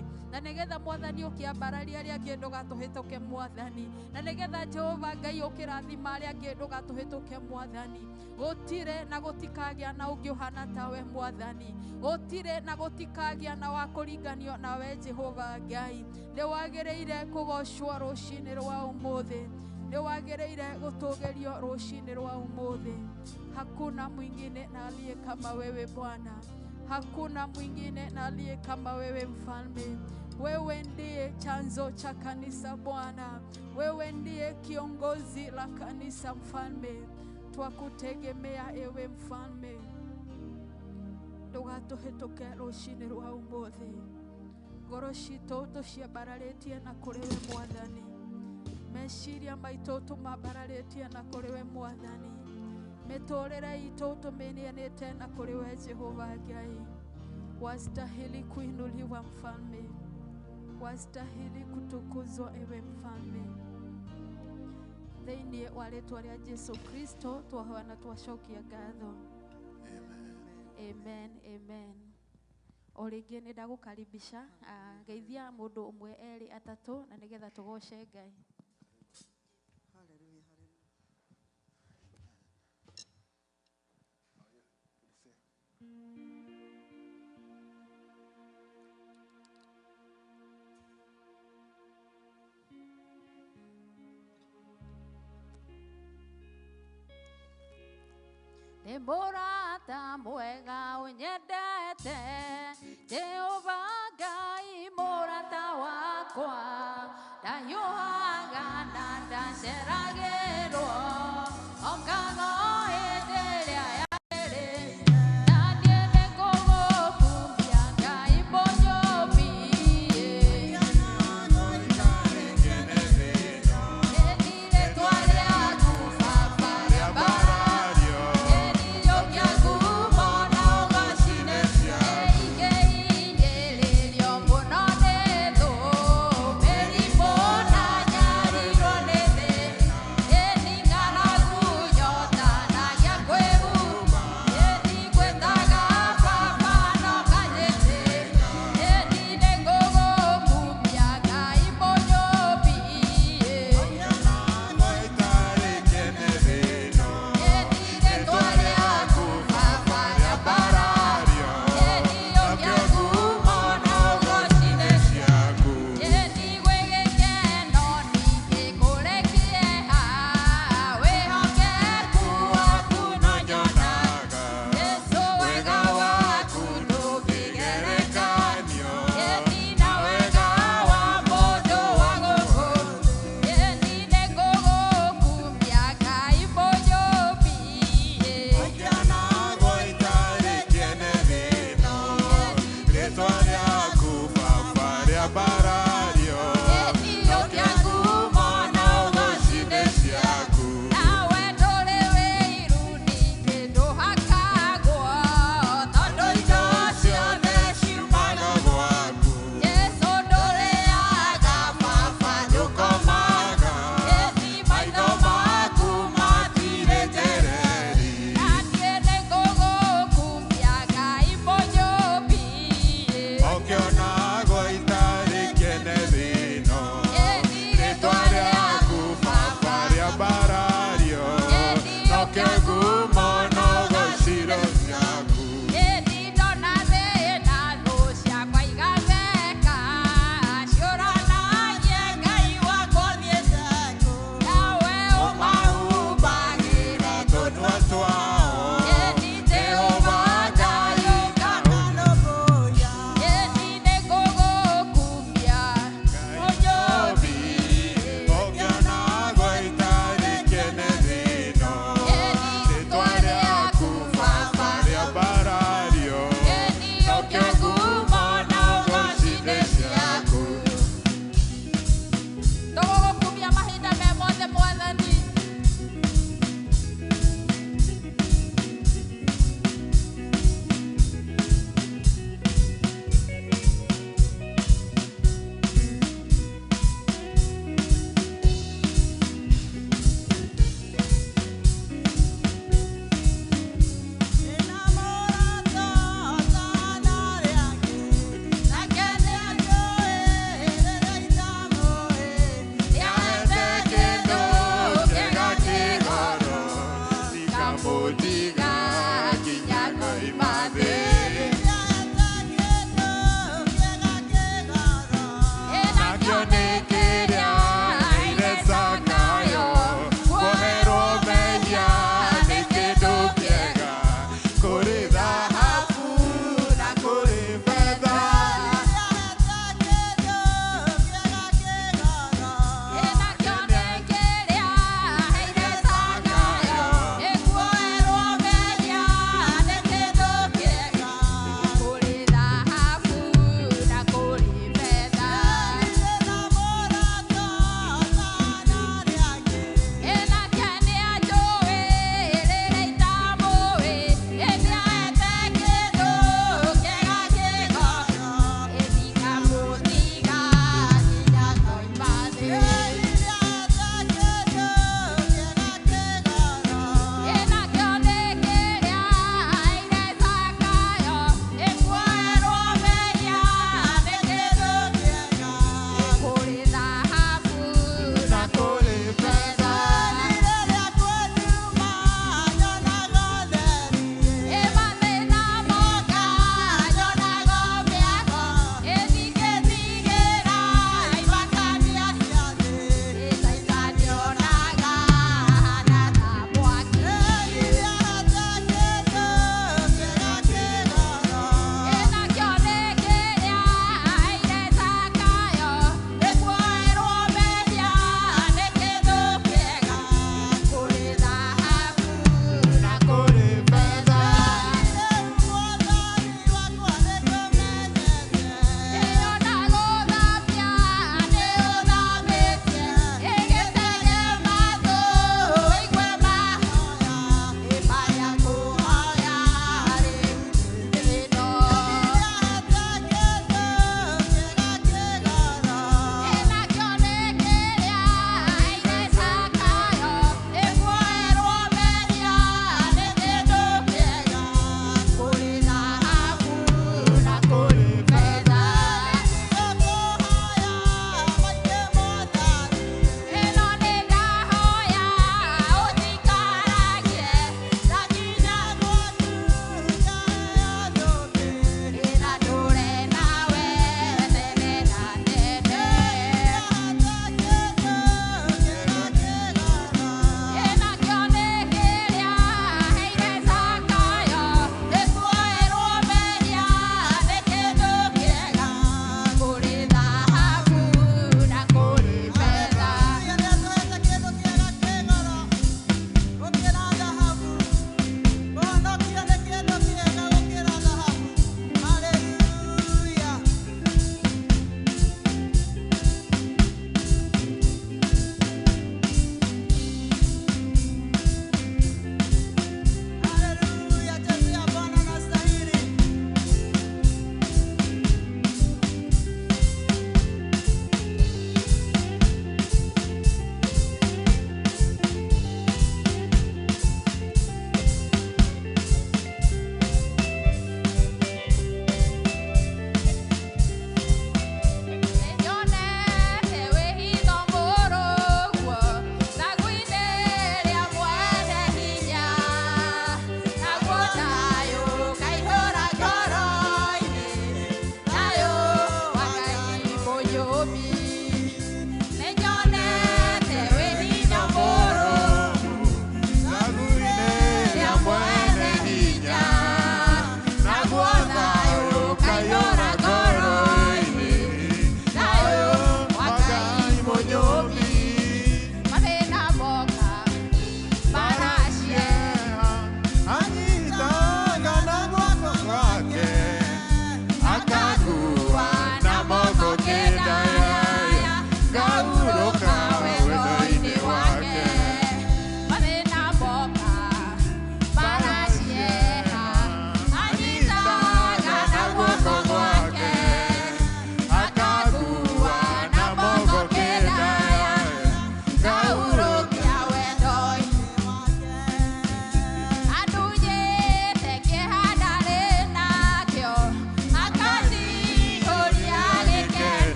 ũmũthĩ, na nĩgetha Mwathani ũkĩambararia arĩa angĩ ndũgatũhĩtũke Mwathani, na nĩgetha Jehova Ngai ũkĩrathima arĩa angĩ ndũgatũhĩtũke Mwathani. Gũtirĩ na gũtikagĩa na ũngĩ ũhana tawe Mwathani, gũtirĩ na gũtikagĩa na wa kũringanio nawe Jehova Ngai. Nĩ wagĩrĩire kũgocwo rũcinĩ rwa ũmũthĩ, nĩ wagĩrĩire gũtũgĩrio rũcinĩ rwa ũmũthĩ. Hakuna mwingine na aliye kama wewe Bwana, hakuna mwingine na aliye kama wewe Mfalme. Wewe ndiye chanzo cha kanisa Bwana, wewe ndiye kiongozi la kanisa Mfalme. Twakutegemea ewe Mfalme, ndũgatũhĩtũke rũcinĩ rwa ũmũthĩ. Ngoro citũ tũciambararĩtie na kũrĩ we Mwathani, meciria maitũ tũmambararĩtie na kũrĩ we Mwathani, mĩtũrĩre itũ tũmĩneanĩte na kũrĩ we Jehova Ngai. Wastahili kuinuliwa Mfalme, wastahili kutukuzwa ewe Mfalme. Thĩinĩ wa rĩtwa rĩa Jesu Kristo twahoya na twacokia ngatho. Amen, amen. O rĩngĩ nĩ ndagũkaribisha, geithia mũndũ ũmwe erĩ atatũ na nĩgetha tũgoce Ngai. Hallelujah, hallelujah. Nĩ mũrata mwega ũnyendete, Jehova Ngai mũrata wakwa, ndahiũhaga na ndaceragĩrwo, okaga o hĩndĩ ĩrĩa yagĩrĩire. Na niĩ nĩngũgũkumia Ngai mũnyũmbi. Ĩni rĩtwa rĩaku Baba rĩambarario,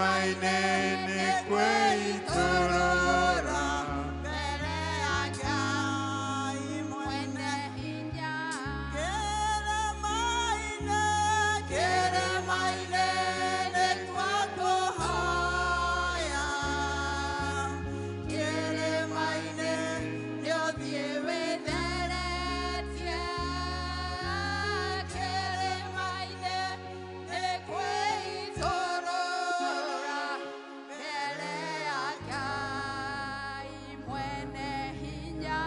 Kĩrĩma-inĩ nĩ kwĩitũrũra mbere ya Ngai mwene hinya. Kĩrĩma-inĩ, kĩrĩma-inĩ nĩ twakũhoya. Kĩrĩma-inĩ nĩ ũthiĩ Wĩtheretie. Kĩrĩma-inĩ nĩ kwĩitũrũra mbere ya Ngai mwene hinya.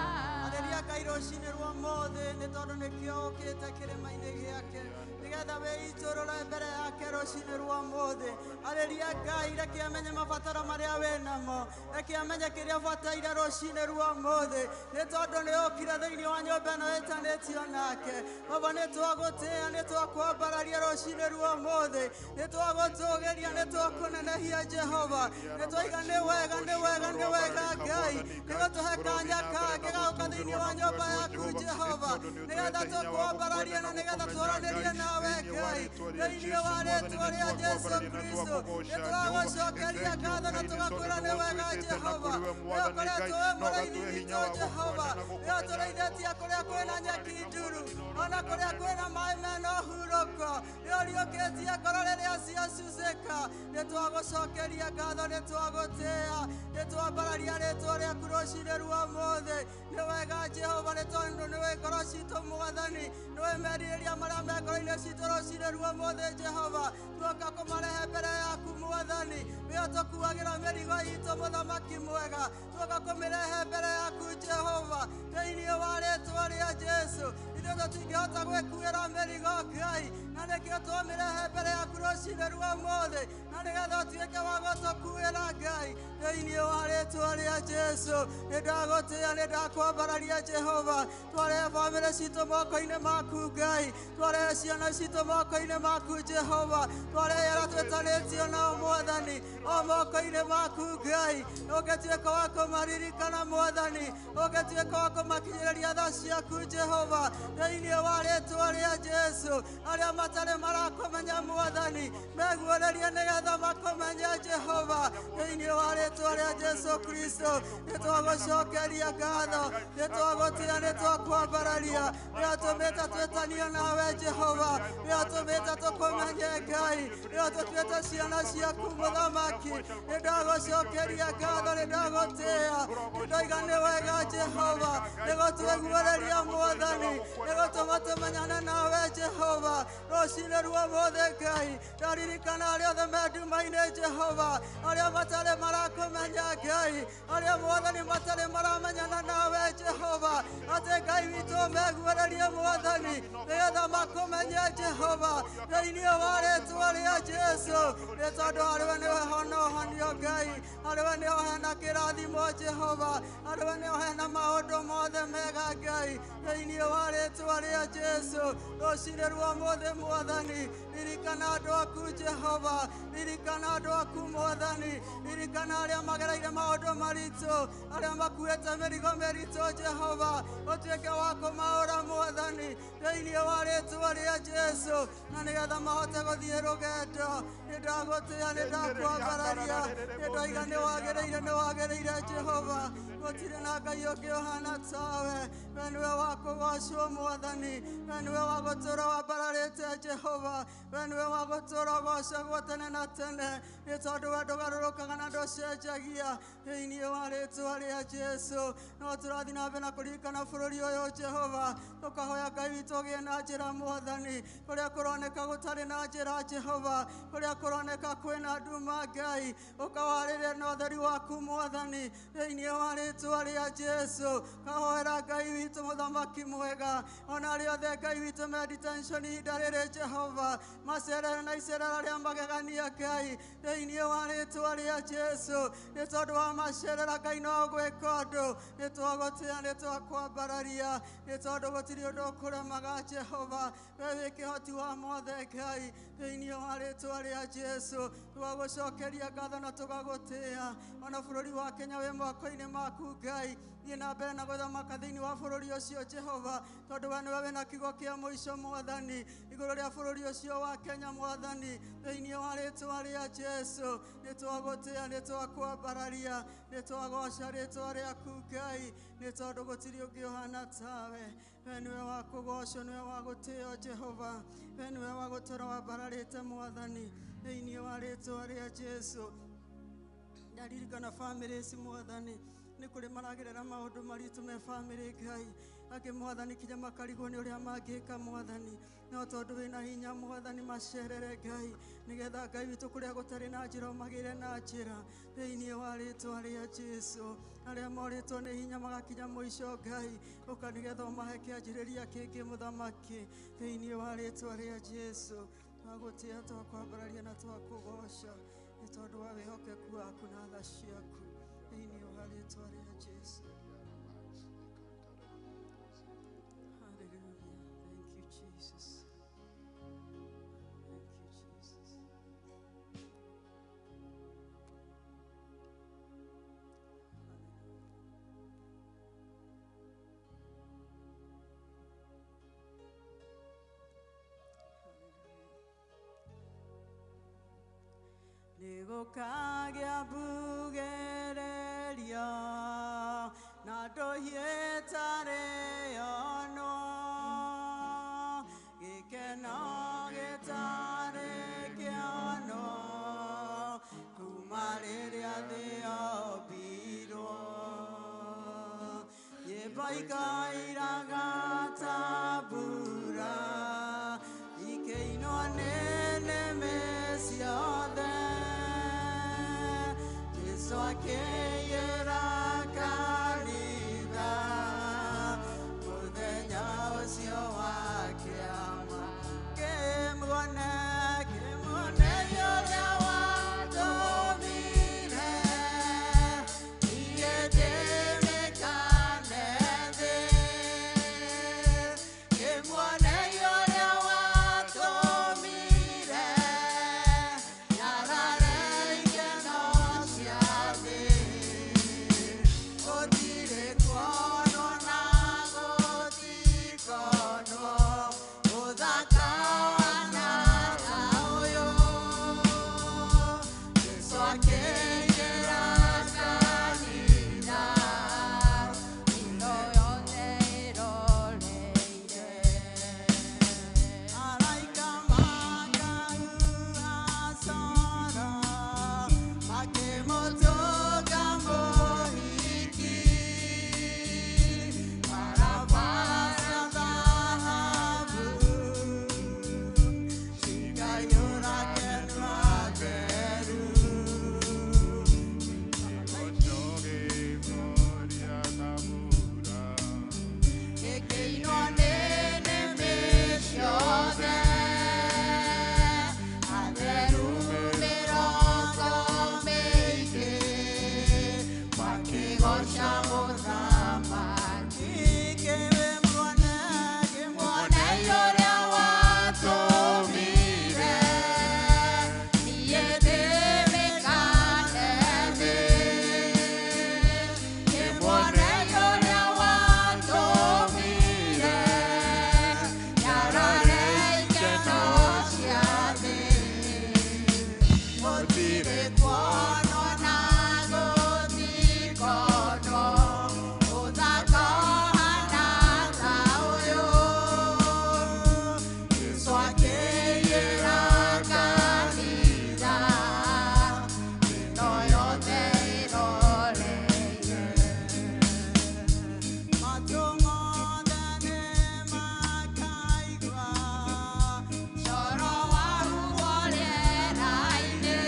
Arĩria Ngai rũcinĩ rwa ũmũthĩ nĩ tondũ nĩkĩo ũkĩte kĩrĩma-inĩ gĩake nĩgetha wĩitũrũre mbere yake rũcinĩ rwa ũmũthĩ. Arĩria Ngai, reke amenye mabataro marĩa wĩ namo, reke amenye kĩrĩa ũbataire rũcinĩ rwa ũmũthĩ nĩ tondũ nĩ ũkire thĩinĩ wa nyũmba ĩno ĩtanĩtio nake. Baba, nĩ twagũtĩĩa, nĩ twakwambararia rũcinĩ rwa ũmũthĩ, nĩ twagũtũgĩria, nĩ twakũnenehia Jehova, nĩ twaiga nĩ wega, nĩ wega, nĩ wega Ngai nĩ gũtũhe kanya kangĩ ga gũka thĩinĩ wa nyũmba yaku Jehova, nĩgetha tũkwambararie na nĩgetha twaranĩrie nawe Ngai thĩinĩ wa rĩtwa rĩa Jesu Kristo. Nĩ tũragũcokeria ngatho na tũgakwĩra nĩ wega Jehova, nĩ ũkoretwo wĩ mũrĩithi witũ Jehova, nĩ ũtũrĩithĩtie kũrĩa kwĩna nyeki nduru ona kũrĩa kwĩna maĩ mena ũhurũko, nĩ ũriũkĩtie ngoro rĩrĩa ciacucĩka. Nĩ twagũcokeria ngatho, nĩ twagũtĩĩa, nĩ twambararia rĩtwa rĩaku rũcinĩ rwa ũmũthĩ. Nĩ wega Jehova, nĩ tondũ nĩwe ngoro citũ Mwathani, nĩwe merirĩria marĩa me ngoro-inĩ citũ rũcinĩ rwa ũmũthĩ Jehova, tuoka kũmarehe mbere yaku Mwathani, nĩwe ũtũkuagĩra mĩrigo itũ mũthamaki mwega, tuoka kũmĩrehe mbere yaku Jehova thĩinĩ wa rĩtwa rĩa Jesu. Ithuĩ tũtingĩhota gwĩkuĩra mĩrigo Ngai, na nĩkĩo twamĩrehe mbere yaku rũcinĩ rwa ũmũthĩ, na nĩgetha ũtuĩke wa gũtũkuĩra Ngai thĩinĩ wa rĩtwa rĩa Jesu. Nĩ ndagũtĩĩa, nĩ ndakwambararia Jehova, twarehe bamĩrĩ citũ moko-inĩ maku Ngai, twarehe ciana citũ moko-inĩ maku Jehova, twarehe arĩa twĩtanĩtio nao Mwathani o moko-inĩ maku Ngai, ũngĩtuĩka wa kũmaririkana Mwathani, ũngĩtuĩka wa kũmakinyĩrĩria tha ciaku Jehova thĩinĩ wa rĩtwa rĩa Jesu. Arĩa matarĩ marakũmenya Mwathani, meguũrĩrie nĩgetha makũmenye Jehova thĩinĩ wa rĩtwa rĩa Jesu Kristo. Nĩ twagũcokeria ngatho, nĩ twagũtĩĩa, nĩ twakwambararia, nĩ ũtũmĩte twĩtanio nawe Jehova, nĩ ũtũmĩte tũkũmenye Ngai, nĩ ũtũtuĩte ciana ciaku mũthamaki. Nĩ ndagũcokeria ngatho, nĩ ndagũtĩĩa, nĩ ndoiga nĩ wega Jehova, nĩ gũtwĩguũrĩria Mwathani, nĩ gũtũma tũmenyane nawe Jehova rũcinĩ rwa ũmũthĩ Ngai. Ndaririkana arĩa othe me nduma-inĩ Jehova, arĩa matarĩ marakũmenya Ngai, arĩa Mwathani matarĩ maramenyana nawe Jehova, atĩ Ngai witũ meguũrĩrie Mwathani nĩgetha makũmenye Jehova thĩinĩ wa rĩtwa rĩa Jesu. Nĩ tondũ harĩwe nĩwe honohanio Ngai, harĩwe nĩho hena kĩrathimo Jehova, harĩwe nĩho hena maũndũ mothe mega Ngai thĩinĩ wa rĩtwa rĩa Jesu. Rũcinĩ rwa ũmũthĩ Mwathani, ririkana andũ aku Jehova, ririkana andũ aku Mwathani, ririkana arĩa magereire maũndũ maritũ, arĩa makuĩte mĩrigo mĩritũ Jehova, ũtuĩke wa kũmaũra Mwathani thĩinĩ wa rĩtwa rĩa Jesu, na nĩgetha mahote gũthiĩ rũgendo. Nĩ ndagũtĩĩa, nĩ ndakwambararia, nĩ ndoiga nĩ wagĩrĩire, nĩ wagĩrĩire Jehova, gũtirĩ na Ngai ũngĩ ũhana tawe. We nĩwe wa kũgocwo Mwathani, we nĩwe wa gũtũũra wambararĩte Jehova, we nĩwe wa gũtũũra ũgocagwo tene na tene, nĩ tondũ we ndũgarũrũkaga na ndũcenjagia thĩinĩ wa rĩtwa rĩa Jesu. No tũrathiĩ na mbere na kũririkana bũrũri ũyũ Jehova, tũkahoya Ngai witũ ũgĩe na njĩra Mwathani, kũrĩa kũroneka gũtarĩ na njĩra Jehova, kũrĩa kũroneka kwĩna nduma Ngai, ũkawarĩria na ũtheri waku Mwathani thĩinĩ wa rĩtwa rĩa Jesu. Kahoera Ngai witũ mũthamaki mwega, ona arĩa othe Ngai witũ me detention ihinda rĩrĩ Jehova, macerere na icerera rĩa magegania Ngai thĩinĩ wa rĩtwa rĩa Jesu. Nĩ tondũ wa macerera Ngai no gwĩka ũndũ, nĩ twagũtĩĩa, nĩ twakwambararia, nĩ tondũ gũtirĩ ũndũ ũkũremaga Jehova, we wĩ kĩhoti wa mothe Ngai thĩinĩ wa rĩtwa rĩa Jesu. Tũgagũcokeria ngatho na tũgagũtĩĩa, ona bũrũri wa Kenya wĩ moko-inĩ maku Ngai, thiĩ na mbere na gũthamaka thĩinĩ wa bũrũri ũcio Jehova, tondũ we nĩwe wĩna kiugo kĩa mũico Mwathani igũrũ rĩa bũrũri ũcio wa Kenya Mwathani thĩinĩ wa rĩtwa rĩa Jesu. Nĩ twagũtĩa, nĩ twakwambararia, nĩ twagoca rĩtwa rĩaku Ngai, nĩ tondũ gũtirĩ ũngĩ ũhana tawe. We nĩwe wa kũgocwo, nĩwe wa gũtĩo Jehova, we nĩwe wa gũtũra wambararĩte Mwathani, thĩinĩ wa rĩtwa rĩa Jesu. Ndaririkana bamĩrĩ ici Mwathani, nĩ kũrĩ maragerera maũndũ maritũ me bamĩrĩ Ngai, angĩ Mwathani kinya makarigwo nĩ ũrĩa mangĩka Mwathani, no tondũ wĩna hinya Mwathani macerere Ngai, nĩgetha Ngai witũ kũrĩa gũtarĩ na njĩra ũmagĩre na njĩra, thĩinĩ wa rĩtwa rĩa Jesu. Arĩa morĩtwo nĩ hinya magakinya mũico Ngai, ũka nĩgetha ũmahe kĩanjĩrĩria kĩngĩ mũthamaki, thĩinĩ wa rĩtwa rĩa Jesu. Twagũtĩa, twakwambararia na twakũgoca, nĩ tondũ wa wĩhokeku waku na tha ciaku, thĩinĩ wa rĩtwa rĩa Jesu. Hallelujah. Thank you, Jesus. Thank you, Jesus. Nĩgũkagĩa mbugĩrĩrio na ndũhiũ ĩtarĩ yonwo, gĩkeno gĩtarĩ kĩonwo kuma rĩrĩa thĩ yombirwo. Nyĩmbo ikairaga ta mbura, ikĩinwo nĩ nĩmĩ ciothe. Jesu akĩiyũra kanitha mũthenya ũcio wa kĩama. Kĩmuone, kĩmuone ũrĩa watũmire, niĩ ndĩmĩkane thĩ. Kĩmuone ũrĩa watũmire, nyarare ikeno cia thĩ. Gũtirĩ kuonwo na gũtikonwo ũthaka wa ta ũyũ. Jesu akĩingĩra kanitha, Mĩro yothe ĩroreire. Araika makahuha coro, makĩmũtũnga mũhiki. Barabara cia thahabu, cikaiyũra keno atheru. Gĩkĩinwo nĩ nĩmĩ ciothe, atheru mĩrongo mĩingĩ, makĩgooca Mũthamaki. Kĩmuone, kĩmuone ũrĩa watũmire, niĩ ndĩmĩkane thĩ. Kĩmuone ũrĩa watũmire, nyarare ikeno cia thĩ. Gũtirĩ kuonwo na gũtikonwo ũthaka ũhana ta ũyũ. Jesu akĩiyũra kanitha, mĩno yothe ĩroreire. Matũ mothe nĩmakaigua Coro wa huho rĩera-inĩ.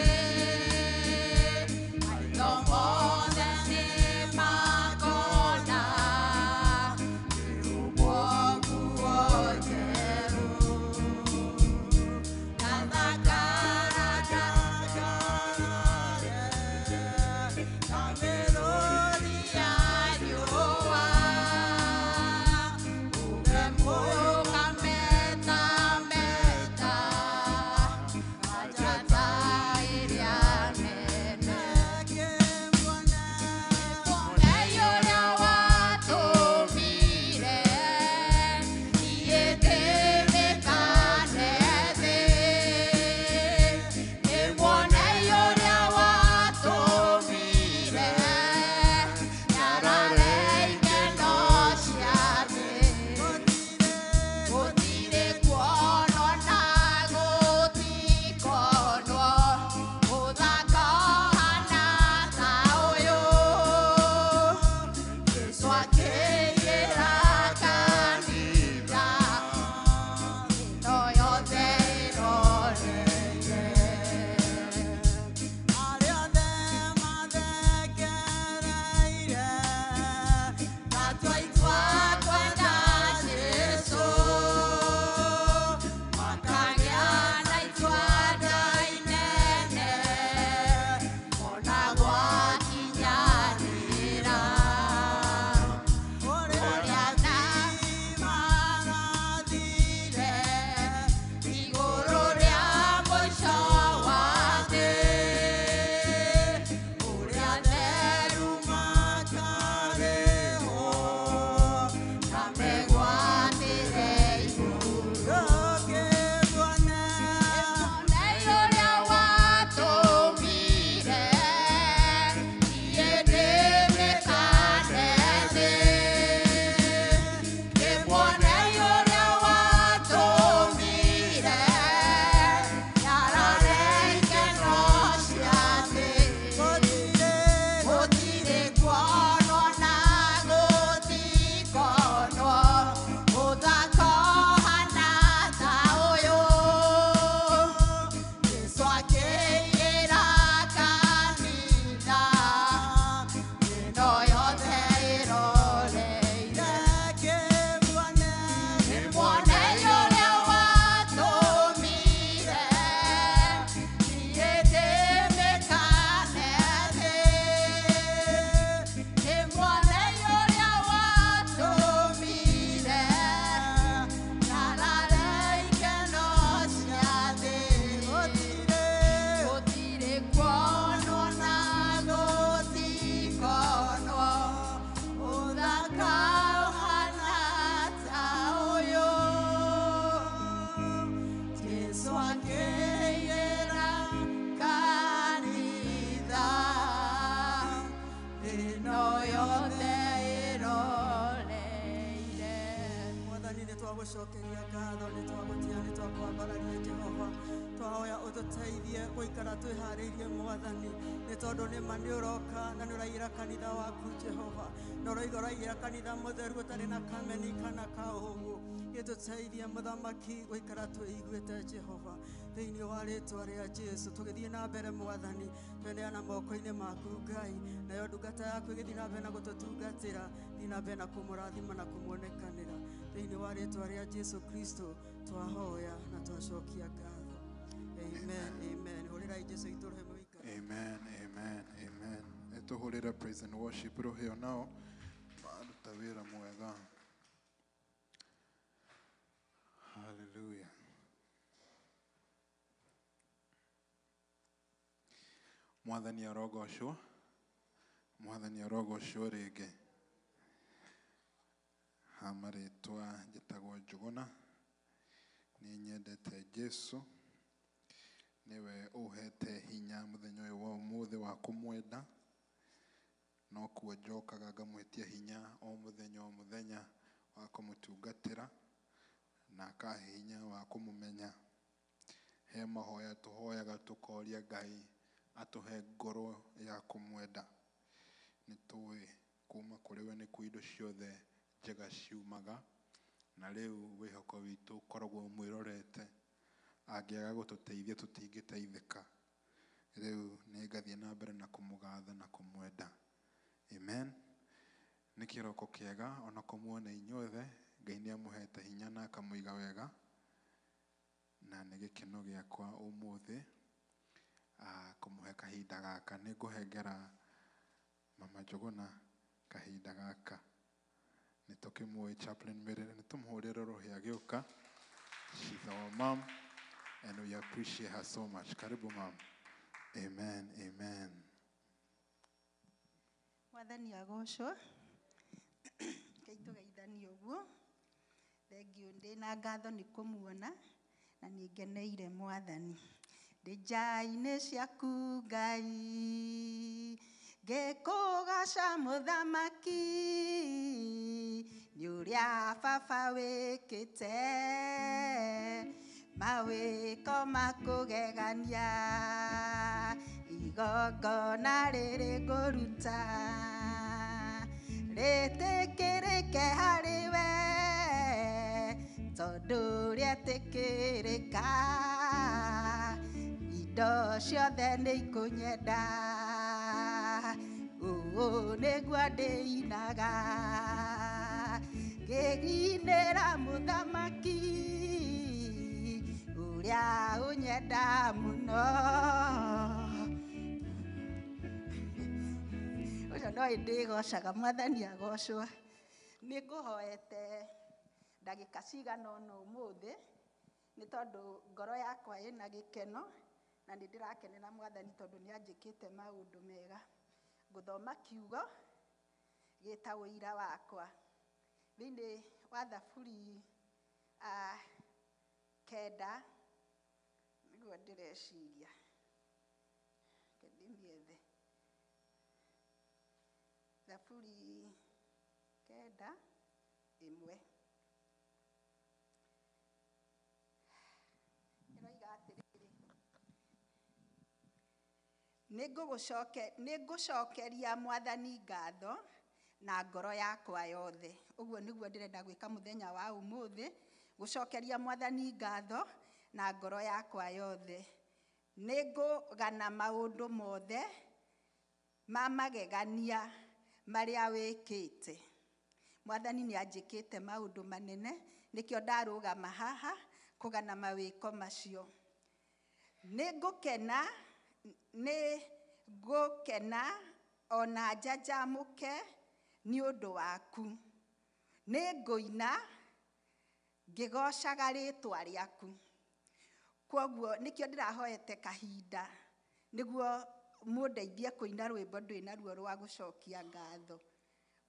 Twagũcokeria ngatho, nĩ twagũtĩa, nĩ twakwambararia Jehova. Twahoya ũtũteithie gũikara twĩharĩirie Mwathani, nĩ tondũ nĩ ma nĩ ũroka na nĩ ũraigĩra kanitha waku Jehova, na ũroiga ũraigĩra kanitha mũtheru ũtarĩ na kameni kana kaũgũ. Gĩtũteithie Mũthamaki gũikara twĩiguĩte Jehova, thĩinĩ wa rĩtwa rĩa Jesu. Tũgĩthiĩ na mbere Mwathani, tweneana moko-inĩ maku Ngai, nayo ndungata yaku ĩgĩthiĩ na mbere na gũtũtungatĩra, thiĩ na mbere na kũmũrathima na kũmuonekanĩra. Thĩinĩ wa rĩtwa rĩa Jesu Kristo twahoya na twacokia ngatho. Amen, amen. Hũrĩrai Jesu itũ rũhĩ mũikare. Amen, amen, amen. Nĩtũhũrĩre praise and worship rũhĩ onao maruta wĩra mwega. Hallelujah. Mwathani arogocwo, Mwathani arogocwo rĩngĩ. Ha marĩtwa njĩtagwo Njũgũna, nĩ nyendete Jesu, nĩwe ũhete hinya mũthenya ũyũ wa ũmũthĩ wa kũmwenda, no kuo njokaga ngamwĩtia hinya o mũthenya o mũthenya wa kũmũtungatĩra, na akahe hinya wa kũmũmenya. He mahoya tũhoyaga tũkoria Ngai atũhe ngoro ya kũmwenda. Nĩ tũĩ kuma kũrĩ we nĩkuo indo ciothe njega ciumaga, na rĩu wĩhoko witũ ũkoragwo ũmwĩrorete. Angĩaga gũtũteithia tũtingĩteithĩka. Rĩu nĩ ngathiĩ na mbere na kũmũgatha na kũmwenda. Amen. Nĩ kĩroko kĩega ona kũmuona inyuothe. Ngai nĩ amũhete hinya na akamũiga wega, na nĩ gĩkeno gĩakwa ũmũthĩ kũmũhe kahinda gaka. Nĩ ngũhengera Mama Njũgũna kahinda gaka. Nĩ tũkĩmũĩ Chaplain Mary, nĩ tũmũhũrĩre rũhĩ agĩũka. She's our mom and we appreciate her so much. Karibu mom. Amen, amen. Mwathani agocwo. Ngai tũgeithanie ũguo. Thengiũ ndĩna ngatho nĩ kũmuona na nĩ ngeneire Mwathani. Ndĩ nja-inĩ ciaku Ngai, ngĩkũgaca Mũthamaki, nĩ ũrĩa baba wĩkĩte, mawĩko makũgegania, igongona rĩrĩ ngũruta, rĩtĩkĩrĩke harĩ we, tondũ rĩetĩkĩrĩka, indo ciothe nĩ ikũnyenda. Ũũ nĩguo ndĩinaga, ngĩinĩra Mũthamaki, ũrĩa ũnyenda mũno. Ũcio no ndĩgocaga, Mwathani agocwo. Nĩ ngũhoete ndagĩka cigana ũna ũmũthĩ, nĩ tondũ ngoro yakwa ĩna gĩkeno na nĩ ndĩrakenera Mwathani tondũ nĩ anjĩkĩte maũndũ mega. Ngũthoma kiugo gĩta ũira wakwa thĩinĩ wa Thaburi 9, nĩguo ndĩreciria ndĩmĩethe. Thaburi 9:1 ĩroiga atĩrĩrĩ, nĩngũcokeria Mwathani ngatho na ngoro yakwa yothe. Ũguo nĩguo ndĩrenda gwĩka mũthenya wa ũmũthĩ, gũcokeria Mwathani ngatho na ngoro yakwa yothe. Nĩngũgana maũndũ mothe ma magegania marĩa wĩkĩte. Mwathani nĩ anjĩkĩte maũndũ manene, nĩkĩo ndarũgama haha kũgana mawĩko macio. Nĩngũkena ona njanjamũke nĩ ũndũ waku. Nĩngũina ngĩgocaga rĩtwa rĩaku. Kwoguo nĩkĩo ndĩrahoete kahinda nĩguo mũndeithie kũina rwĩmbo ndwĩ naruo rwa gũcokia ngatho.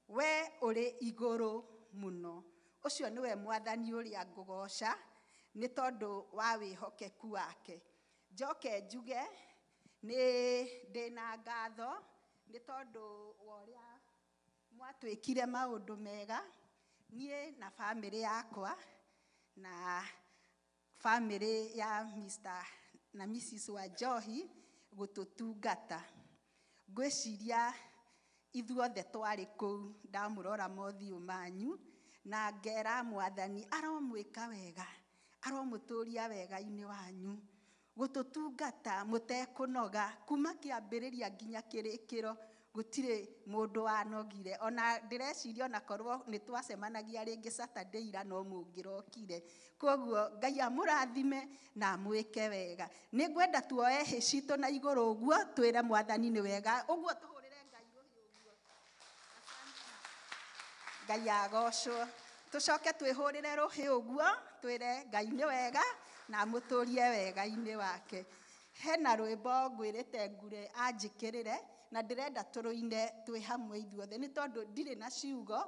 We ũrĩ igũrũ mũno, ũcio nĩwe Mwathani ũrĩa ngũgoca nĩ tondũ wa wĩhokeku wake. Njoke njuge nĩ ndĩna ngatho nĩ tondũ wa ũrĩa mwatwĩkire maũndũ mega niĩ na bamĩrĩ yakwa. na family ya Mr. na Mrs. Wanjohi gũtũtungata. Ngwĩciria ithuothe twarĩ kũu, ndamũrora mothiũ manyu na ngera Mwathani aromwĩka wega, aromũtũria wega-inĩ wanyu, gũtũtungata mũtekũnoga kuma kĩambĩrĩria nginya kĩrĩkĩro, gũtirĩ mũndũ wanogire. Ona ndĩreciria ona korwo nĩ twacemanagia rĩngĩ Saturday ira no mũngĩrokire. Koguo Ngai amũrathime na amwĩke wega. Nĩngwenda tuoe hĩ citũ na igũrũ ũguo twĩre Mwathani nĩ wega, ũguo tũhũrĩre Ngai rũhĩ ũguo. Ngai agocwo. Tũcoke twĩhũrĩre rũhĩ ũguo twĩre Ngai nĩ wega na amũtũrie wega-inĩ wake. Hena rwĩmbo ngwĩrĩte Ngure anjĩkĩrĩre na ndĩrenda tũrũine twĩ hamwe ithuothe, nĩ tondũ ndirĩ na ciugo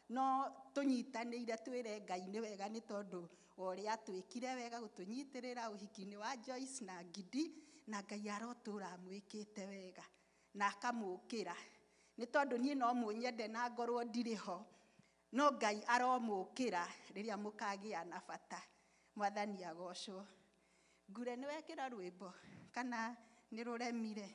no tũnyitanĩire twĩre Ngai nĩ wega, nĩ tondũ wa ũrĩa atwĩkire wega gũtũnyitĩrĩra ũhiki-inĩ wa Joyce na Ngidi, na Ngai arotũra amwĩkĩte wega na akamũkĩra, nĩ tondũ niĩ no mũnyende na ngorwo ndirĩ ho, no Ngai aromũkĩra rĩrĩa mũkagĩa na bata. Mwathani agocwo. Ngure nĩ wekĩra rwĩmbo kana nĩ rũremire?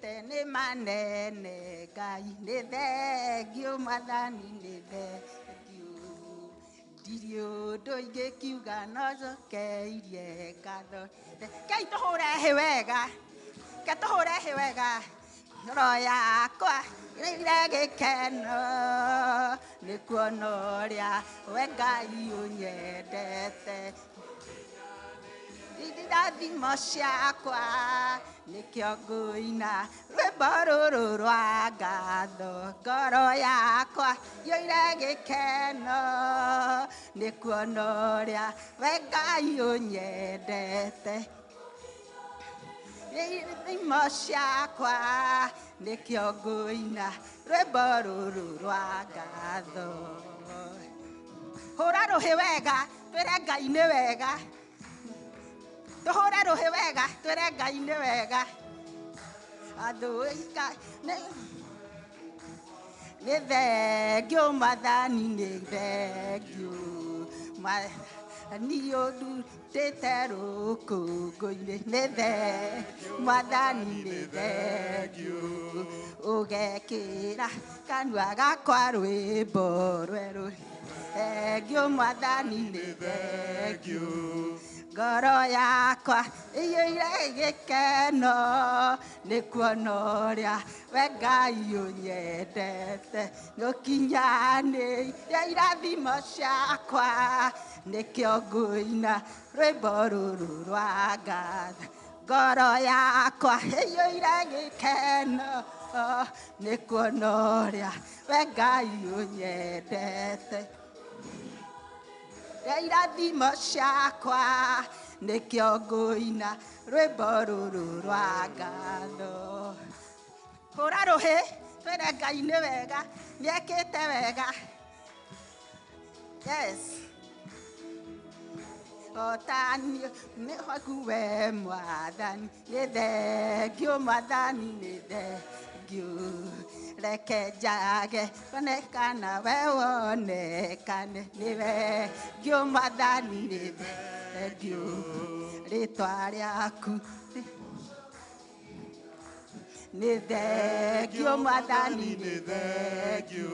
Nĩ manene Ngai nĩ thengio, Mwathani nĩ thengio, ndirĩ ũndũ ingĩkiuga no njokeirie ngatho. Ngai tũhũre hĩ wega, Ngai tũhũre hĩ wega, ngoro yakwa ĩire gĩkeno nĩ kuona ũrĩa we Ngai ũnyendete. Irathimo ciakwa nĩkĩo ngũina rwĩmbo rũrũ rwa ngatho, ngoro yakwa ĩiyũire gĩkeno nĩ kuona ũrĩa we Ngai ũnyendete. Irathimo ciakwa nĩkĩo ngũina rwĩmbo rũrũ rwa ngatho. Hũra rũhĩ wega twĩre Ngai nĩ wega, tũhũre rũhĩ wega twĩre Ngai nĩ wega. Athũika nĩ thengio, Mwathani nĩ thengio, Mwathani ũndutĩte rũkũngũ-inĩ, nĩ thengio, Mwathani nĩ thengio, ũgekĩra kanua gakwa rwĩmbo rwerũ, thengio, Mwathani nĩ thengio, ngoro yakwa ĩiyũire gĩkeno nĩ kuona ũrĩa we Ngai ũnyendete, nĩũkinyanĩirie irathimo ciakwa nĩkĩo ngũina rwĩmbo rũrũ rwa ngatho. Ngoro yakwa ĩiyũire gĩkeno nĩ kuona ũrĩa we Ngai ũnyendete, irathimo ciakwa nĩkĩo ngũina rwĩmbo rũrũ rwa ngatho. Hũra rũhĩ twĩre Ngai nĩ wega, nĩekĩte wega. Yes. Otani nĩ waku we Mwathani, nĩ thengio, Mwathani nĩ thengio, reke njage kuonekana we wonekane, nĩ thengio, Mwathani nĩ thengio, rĩtwa rĩaku nĩ thengio, Mwathani nĩ thengio,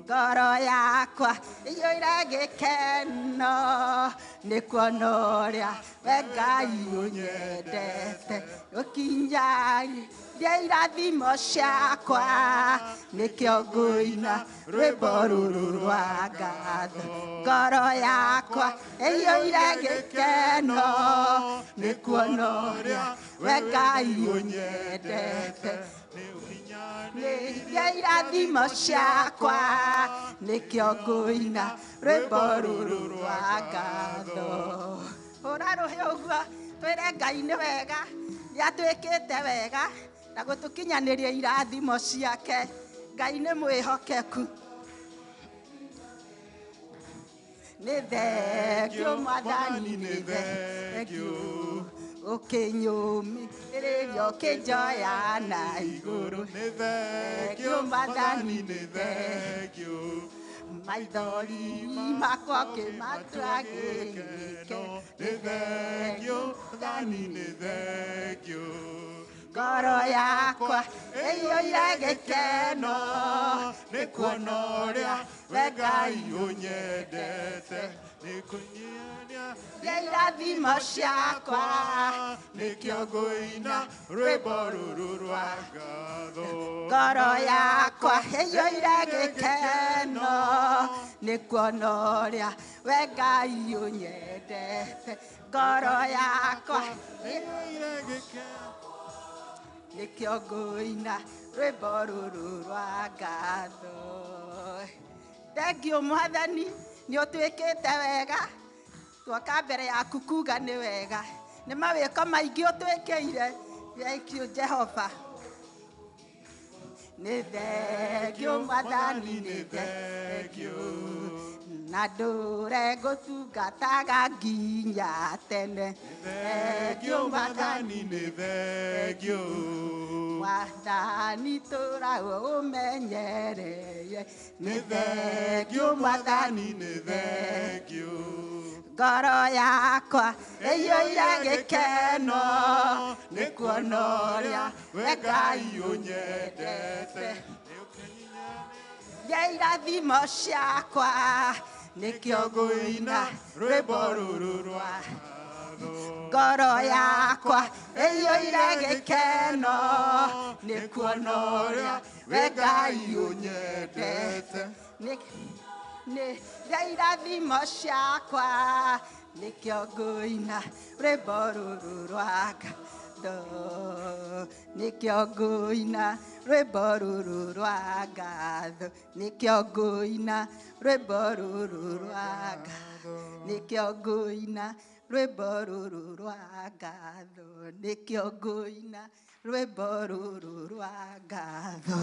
ngoro yakwa ĩiyũire gĩkeno nĩ kuona ũrĩa we Ngai ũnyendete, ũkinyanĩirie irathimo ciakwa nĩkĩo ngũina rwĩmbo rũrũ rwa ngatho. Ngoro yakwa ĩiyũire gĩkeno nĩ kuona ũrĩa we Ngai ũnyendete, Nĩiria irathimo ciakwa nĩkĩo ngũina rwĩmbo rũrũ rwa ngatho. Hũra rũhĩ ũguo twĩre Ngai nĩ wega, nĩatwĩkĩte wega na gũtũkinyanĩria irathimo ciake. Ngai nĩ mwĩhokeku. Nĩ thengio Mwathani, nĩ thengio ũkĩnyũmĩrĩria ũkĩnjoya na igũrũ. Nĩ thengio Mwathani, nĩ thengio maithori makwa ũkĩmatua gĩkeno. Nĩ thengio Mwathani, nĩ thengio ngoro yakwa ĩiyũire gĩkeno nĩ kuona ũrĩa we Ngai ũnyendete. Nĩ kũnyiania irathimo ciakwa nĩkĩo ngũina rwĩmbo rũrũ rwa ngatho. Ngoro yakwa ĩiyũire gĩkeno nĩ kuona ũrĩa we Ngai ũnyendete. Ngoro yakwa ĩiyũire gĩkeno nĩkĩo ngũina rwĩmbo rũrũ rwa ngatho. Thengio Mwathani, nĩ ũtwĩkĩte wega. Twoka mbere yaku kuga nĩ wega. Nĩ mawĩko maingĩ ũtwĩkĩire. Thank you Jehova. Nĩ thengio Mwathani, nĩ thengio na ndũre ngũtungataga nginya tene. Thengio Mwathani, nĩ thengio Mwathani tũra ũmenyereye. Nĩ thengio Mwathani, nĩ thengio ngoro yakwa ĩiyũire gĩkeno nĩ kuona ũrĩa we we Ngai Ngai ũnyendete. ũnyendete. Irathimo ciakwa nĩkĩo ngũina rwĩmbo rũrũ rwa ngatho. Ngoro yakwa ĩiyũire gĩkeno nĩ kuona ũrĩa we Ngai ũnyendete. Nĩ irathimo ciakwa nĩkĩo ngũina rwĩmbo rũrũ rwa ngatho. Nĩkĩo ngũina rwĩmbo rũrũ rwa ngatho. Nĩkĩo ngũina rwĩmbo rũrũ rwa ngatho. Nĩkĩo ngũina rwĩmbo rũrũ rwa ngatho. Nĩkĩo ngũina rwĩmbo rũrũ rwa ngatho.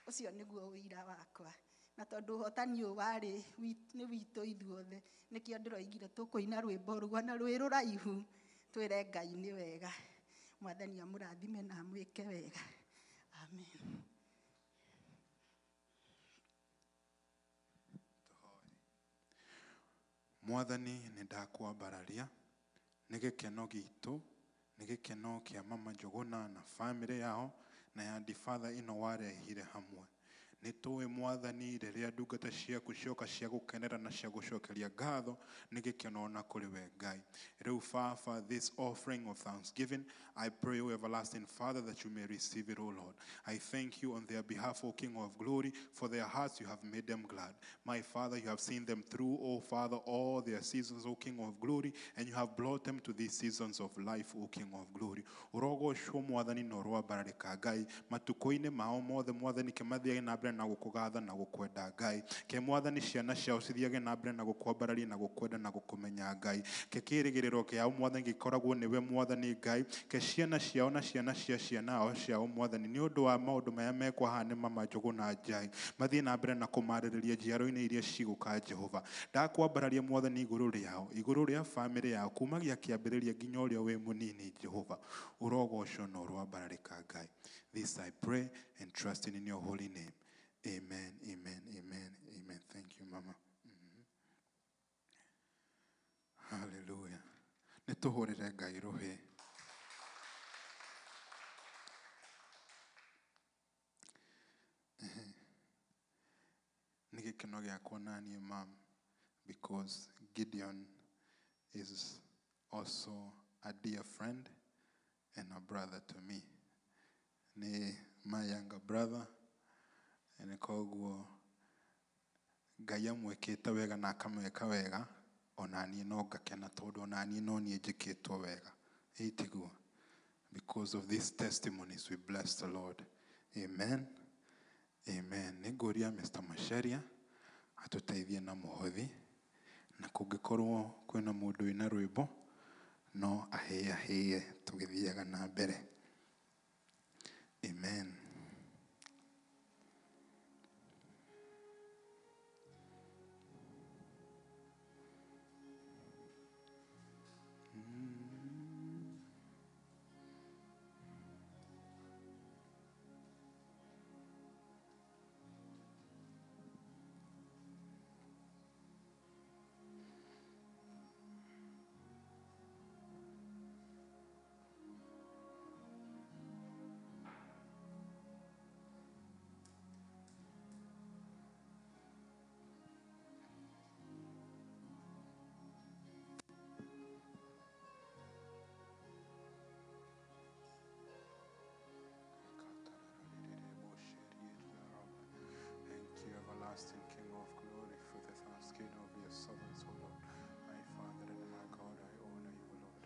Ũcio nĩguo ũira wakwa. Na tondũ ũhotani ũyũ warĩ nĩ witũ ithuothe, nĩkĩo ndĩroigire tũkũina rwĩmbo rũu na rwĩ rũraihu twĩre Ngai nĩ wega. Mwathani amũrathime na amwĩke wega. Amen. Mwathani nĩ ndakwambararia nĩ gĩkeno gitũ, nĩ gĩkeno kĩa mama Njũgũna na bamĩrĩ yao na ya ndibatha ĩno warehire hamwe. Nĩ tũĩ Mwathani rĩrĩa ndungata ciaku cioka cia gũkenera na cia gũcokeria ngatho nĩ gĩkeno ona kũrĩ we Ngai. Rĩu Baba, this offering of thanksgiving, I pray, O everlasting Father, that you may receive it, O Lord. I thank you on their behalf, O King of glory, for their hearts you have made them glad. My Father, you have seen them through, O Father, all their seasons, O King of glory, and you have brought them to these seasons of life, O King of glory. Ũrogocwo Mwathani na ũroambararĩka Ngai matukũ-inĩ mao mothe Mwathani kĩmathiage na mbere na gũkũgatha na gũkwenda Ngai. Ke Mwathani ciana ciao cithiage na mbere na gũkwambararia na gũkwenda na gũkũmenya Ngai. Ke kĩĩrĩgĩrĩro kĩao Mwathani gĩkoragwo nĩwe Mwathani Ngai. Ke ciana ciao na ciana cia ciana ao ciao Mwathani nĩ ũndũ wa maũndũ maya mekwa haha nĩ mama Njũgũna Njai mathiĩ na mbere na kũmarĩrĩria njiaro-inĩ iria cigũka Jehova. Ndakwambararia Mwathani igũrũ rĩao, igũrũ rĩa bamĩrĩ yao kumagia kĩambĩrĩria nginya ũrĩa wĩ mũnini Jehova. Ũrogocwo na ũroambararĩka Ngai. This I pray and trusting in your holy name. Amen, amen, amen, amen. Thank you, Mama. Hallelujah. Nĩ tũhũrĩre Ngai rũhĩ. Nĩ gĩkeno gĩakwa na niĩ, Mam, because Gideon is also a dear friend and a brother to me. Nĩ my younger brother, na koguo Ngai amwĩkĩte wega na akamwĩka wega, ona niĩ no ngakena tondũ ona niĩ no niĩ njĩkĩtwo wega. Ĩĩ tiguo? Because of these testimonies, we bless the Lord. Amen. Amen. Nĩngũria Mr. Macharia atũteithie na mũhothi, na kũngĩkorwo kwĩna mũndũ wĩna rwĩmbo no ahĩahĩe tũgĩthiaga na mbere. Amen. Thank you, everlasting King of glory, for the thanksgiving of your servants, O Lord. My Father and my God, I honor you, Lord.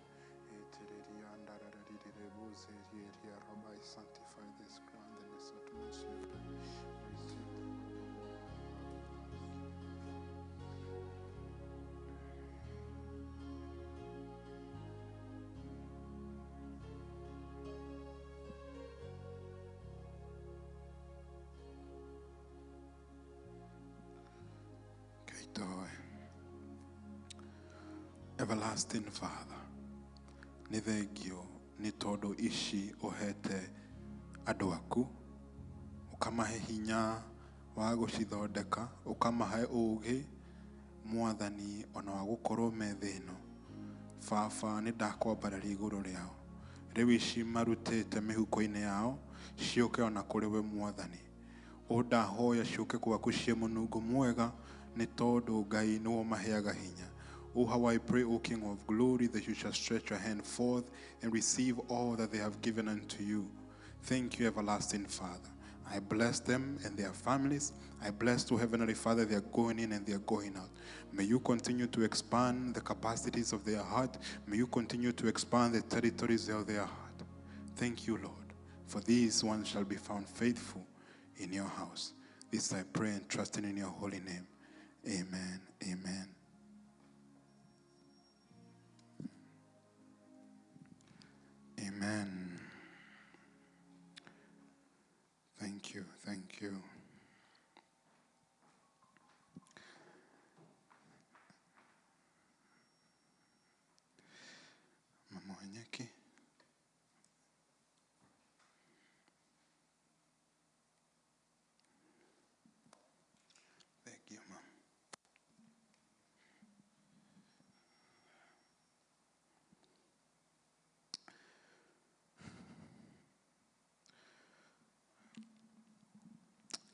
I sanctify this ground and this atmosphere. Receive the Everlasting Father, nĩ thengio nĩ tondũ ici ũhete andũ aku, ũkamahe hinya wa gũcithondeka, ũkamahe ũũgĩ Mwathani ona wa gũkorwo me thĩ ĩno. Baba, nĩ ndakwambararia igũrũ rĩao. Rĩu ici marutĩte mĩhuko-inĩ yao ciũke ona kũrĩ we Mwathani. Ũndahoya ciũke gwaku ciĩ mũnungo mwega, nĩ tondũ Ngai nĩwe ũmaheaga hinya. Oh, how I pray, O King of glory, that you shall stretch your hand forth and receive all that they have given unto you. Thank you, everlasting Father. I bless them and their families. I bless, to Heavenly Father, they are going in and they are going out. May you continue to expand the capacities of their heart. May you continue to expand the territories of their heart. Thank you, Lord, for these ones shall be found faithful in your house. This I pray and trusting in your holy name. Amen. Amen. Amen. Thank you. Thank you. Mama Wanyeki. Thank you, Mom.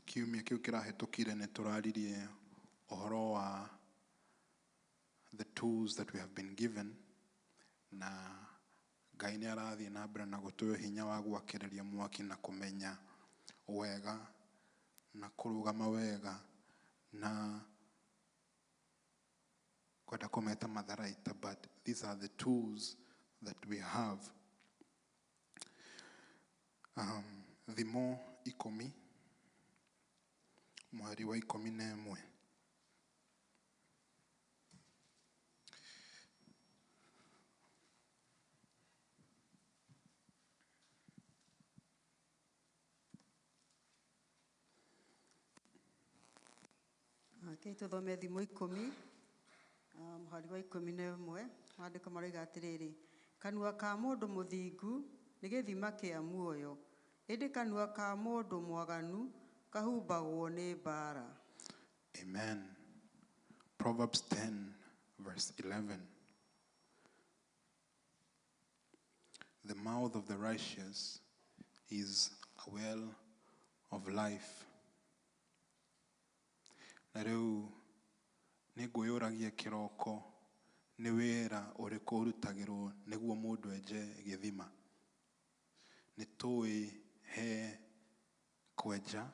Kiumia kĩu kĩrahĩtũkire nĩ tũraririe ũhoro wa the tools that we have been given, na Ngai nĩ arathiĩ na mbere na gũtũhe hinya wa gwakĩrĩria mwaki na kũmenya wega na kũrũgama wega na kwenda kũmeta matharaita, but these are the tools that we have. Thimo 10 mweri wa 11. Rekei tũthome Thimo 10 mũhari wa 11. Maandĩko maroiga atĩrĩrĩ, kanua ka mũndũ mũthingu nĩ gĩthima kĩa muoyo, ĩndĩ kanua ka mũndũ mwaganu kahumbagwo nĩ mbaara. Amen. Proverbs 10 verse 11. The mouth of the righteous is a well of life. Na rĩu nĩ ngwĩyũragia kĩroko nĩ wĩra ũrĩkũ ũrutagĩrwo nĩguo mũndũ enje gĩthima. Nĩ tũĩ he kwenja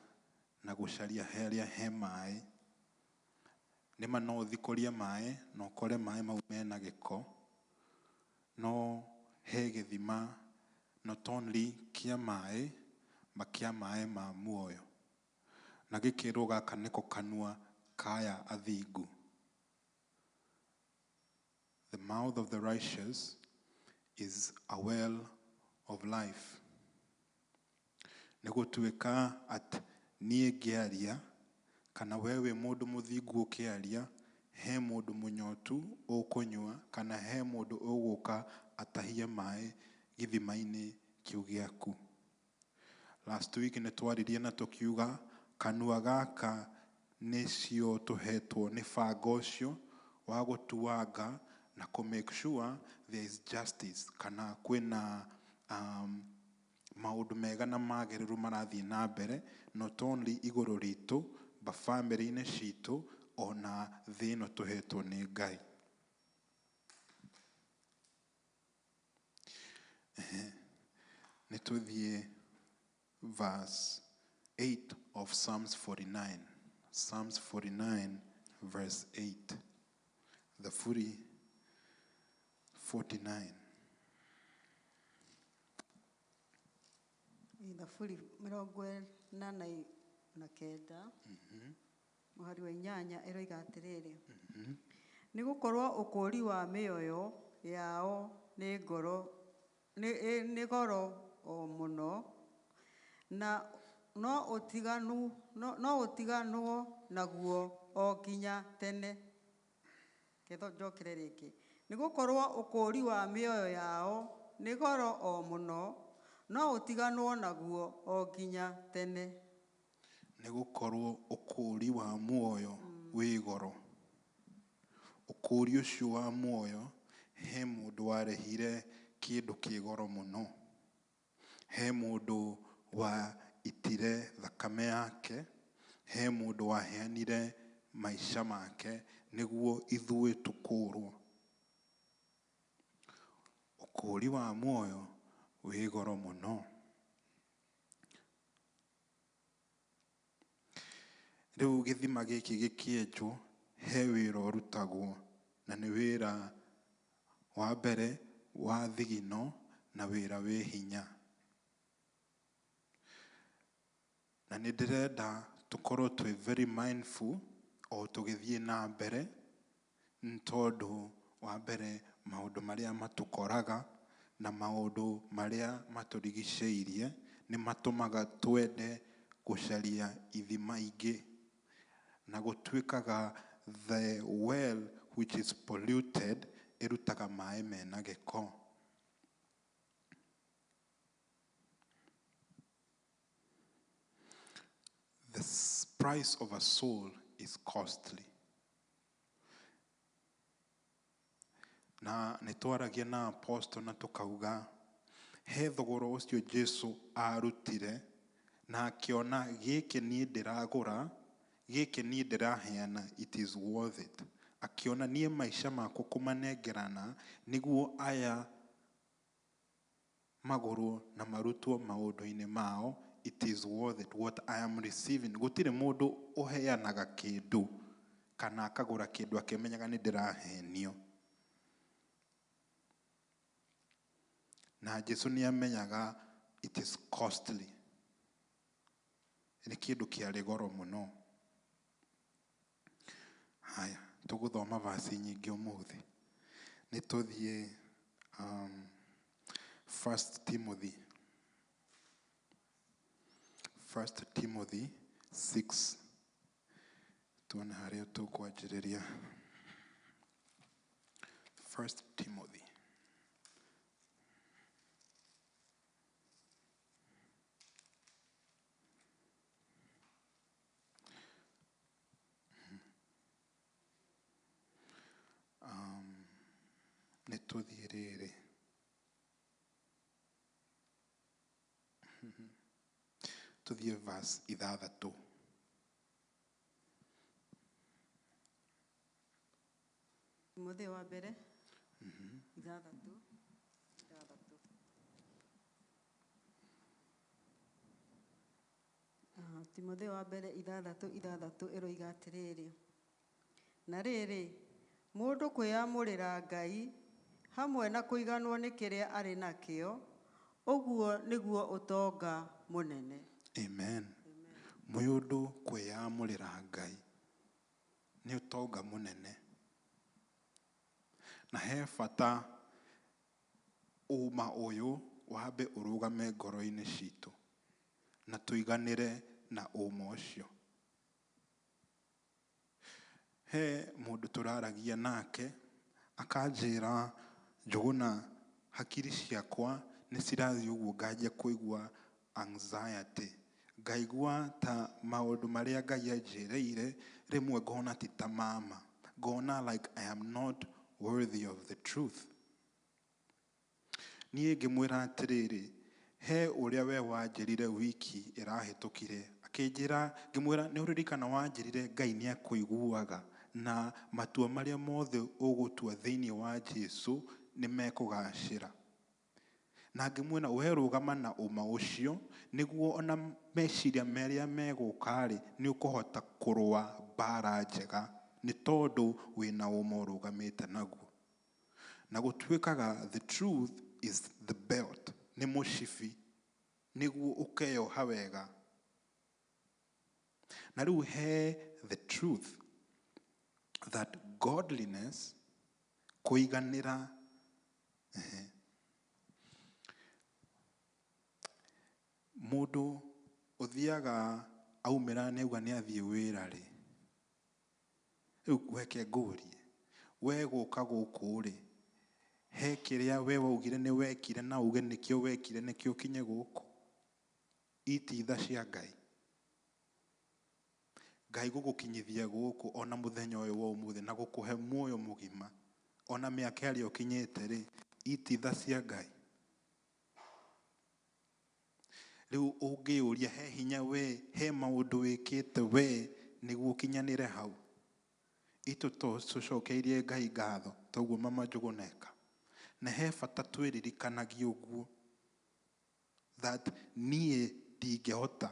na gũcaria harĩa he maĩ. Nĩma no ũthikũrie maĩ na ũkore maĩ mau mena gĩko, no he gĩthima Not only kĩa maĩ, ma kĩa maĩ ma muoyo. Na gĩkĩrwo gaka nĩko kanua kaya athingu. The mouth of the righteous is a well of life. Nĩ gũtuĩka atĩ niĩ ngĩaria kana we wĩ mũndũ mũthingu ũkĩaria, he mũndũ mũnyotu ũkũnyua kana he mũndũ ũgũka atahie maĩ gĩthima-inĩ kĩu gĩaku. Last week nĩ twaririe na tũkiuga kanua gaka nĩcio tũhetwo nĩ banga ũcio wa gũtuanga na kũ make sure there is justice kana kwĩna maũndũ mega na magĩrĩru marathiĩ na mbere, not only igũrũ ritũ but family-inĩ citũ ona thĩ ĩno tũhetwo nĩ Ngai. Nĩ tũthiĩ verse 8 of Psalms 49. Psalms 49 verse 8. Thaburi 49. Thaburi 49 mũhari wa 8 ĩroiga atĩrĩrĩ, nĩ gũkorwo ũkũũri wa mĩoyo yao nĩ ngoro nĩ goro o mũno, na no ũtiganwo naguo o nginya tene. Ketho njokere rĩngĩ. Nĩ gũkorwo ũkũũri wa mĩoyo yao nĩ goro o mũno, no ũtiganwo naguo o nginya tene. Nĩ gũkorwo ũkũũri wa muoyo wĩ goro. Ũkũũri ũcio wa muoyo he mũndũ warĩhire kĩndũ kĩ goro mũno. He mũndũ waitire thakame yake, he mũndũ waheanire maica make nĩguo ithuĩ tũkũũrwo. Ũkũũri wa muoyo wĩ goro mũno. Rĩu gĩthima gĩkĩ gĩkĩenjwo he wĩra ũrutagwo, na nĩ wĩra wa mbere wa thigino na wĩra wĩ hinya. Na nĩ ndĩrenda tũkorwo twĩ very mindful o tũgĩthiĩ na mbere, nĩ tondũ wa mbere maũndũ marĩa matũkoraga na maũndũ marĩa matũrigicĩirie nĩ matũmaga twende gũcaria ithima ingĩ, na gũtuĩkaga the well which is polluted ĩrutaga maĩ mena gĩko. The price of a soul is costly. Na nĩ twaragia na apostle na tũkauga he thogora ũcio Jesu arutire na akĩona gĩkĩ niĩ ndĩragũra, gĩkĩ niĩ ndĩraheana, it is worth it. Akĩona niĩ maica makwa kũmanengerana nĩguo aya magũrwo na marutwo maũndũ-inĩ mao, it is worth it what I am receiving. Gũtirĩ mũndũ ũheanaga kĩndũ kana akagũra kĩndũ akĩmenyaga nĩ ndĩrahenio. Na Jesu nĩ amenyaga it is costly, nĩ kĩndũ kĩarĩ goro mũno. Haya, tũgũthoma vasi nyingĩ ũmũthĩ. Nĩ tũthiĩ First Timothy. First Timothy 6. Tuone harĩa tũkwanjĩrĩria. First Timothy. Nĩ tũthiĩ rĩrĩ. Tũthiĩ verse 6. Timotheo wa mbere 6:6. Timotheo wa mbere 6:6 ĩroiga atĩrĩrĩ, na rĩrĩ, mũndũ kwĩyamũrĩra Ngai hamwe na kũiganwo nĩ kĩrĩa arĩ nakĩo, Ũguo nĩguo ũtonga mũnene. Amen. Mũyũndũ kwĩyamũrĩra Ngai nĩ ũtonga mũnene. Na he bata ũma ũyũ wambe ũrũgame ngoro-inĩ citũ na tũiganĩre na ũma ũcio. He mũndũ tũraragia nake akanjĩra, Njũgũna, hakiri ciakwa nĩ cirathiĩ ũguo nganjia kũigua anxiety, ngaigua ta maũndũ marĩa Ngai anjĩrĩire rĩmwe ngona ti ta mama, ngona like I am not worthy of the truth. Niĩ ngĩmwĩra atĩrĩrĩ, he ũrĩa we wanjĩrire wiki ĩrahĩtũkire, akĩnjĩra, ngĩmwĩra nĩ ũririkana wanjĩrire Ngai nĩ akũiguaga na matua marĩa mothe ũgũtua thĩinĩ wa Jesu nĩ mekũgacĩra. Na ngĩmwĩra we rũgama na ũma ũcio nĩguo ona meciria marĩa megũka-rĩ, nĩ ũkũhota kũrũa mbara njega nĩ tondũ wĩna ũma ũrũgamĩte naguo. Na gũtuĩkaga the truth is the belt, nĩ mũcibi nĩguo ũkeyoha wega. Na rĩu he the truth that godliness, kũiganĩra, mũndũ ũthiaga aumĩra nĩ auga nĩ athiĩ wĩra rĩ, rĩu weke ngũrie, we gũka gũkũ rĩ, he kĩrĩa we waugire nĩ wekire na uge nĩkĩo wekire nĩkĩo ũkinye gũkũ. Ititha cia Ngai. Ngai gũgũkinyithia gũkũ ona mũthenya ũyũ wa ũmũthĩ na gũkũhe muoyo mũgima ona mĩaka ĩrĩa ũkinyĩte rĩ, ititha cia Ngai. Rĩu ũngĩũria he hinya we, he maũndũ wĩkĩte we nĩguo ũkinyanĩre hau. Itũ tũcokeirie Ngai ngatho toguo mama Njũgũna eka. Na he bata twĩririkanagie ũguo that niĩ ndingĩhota.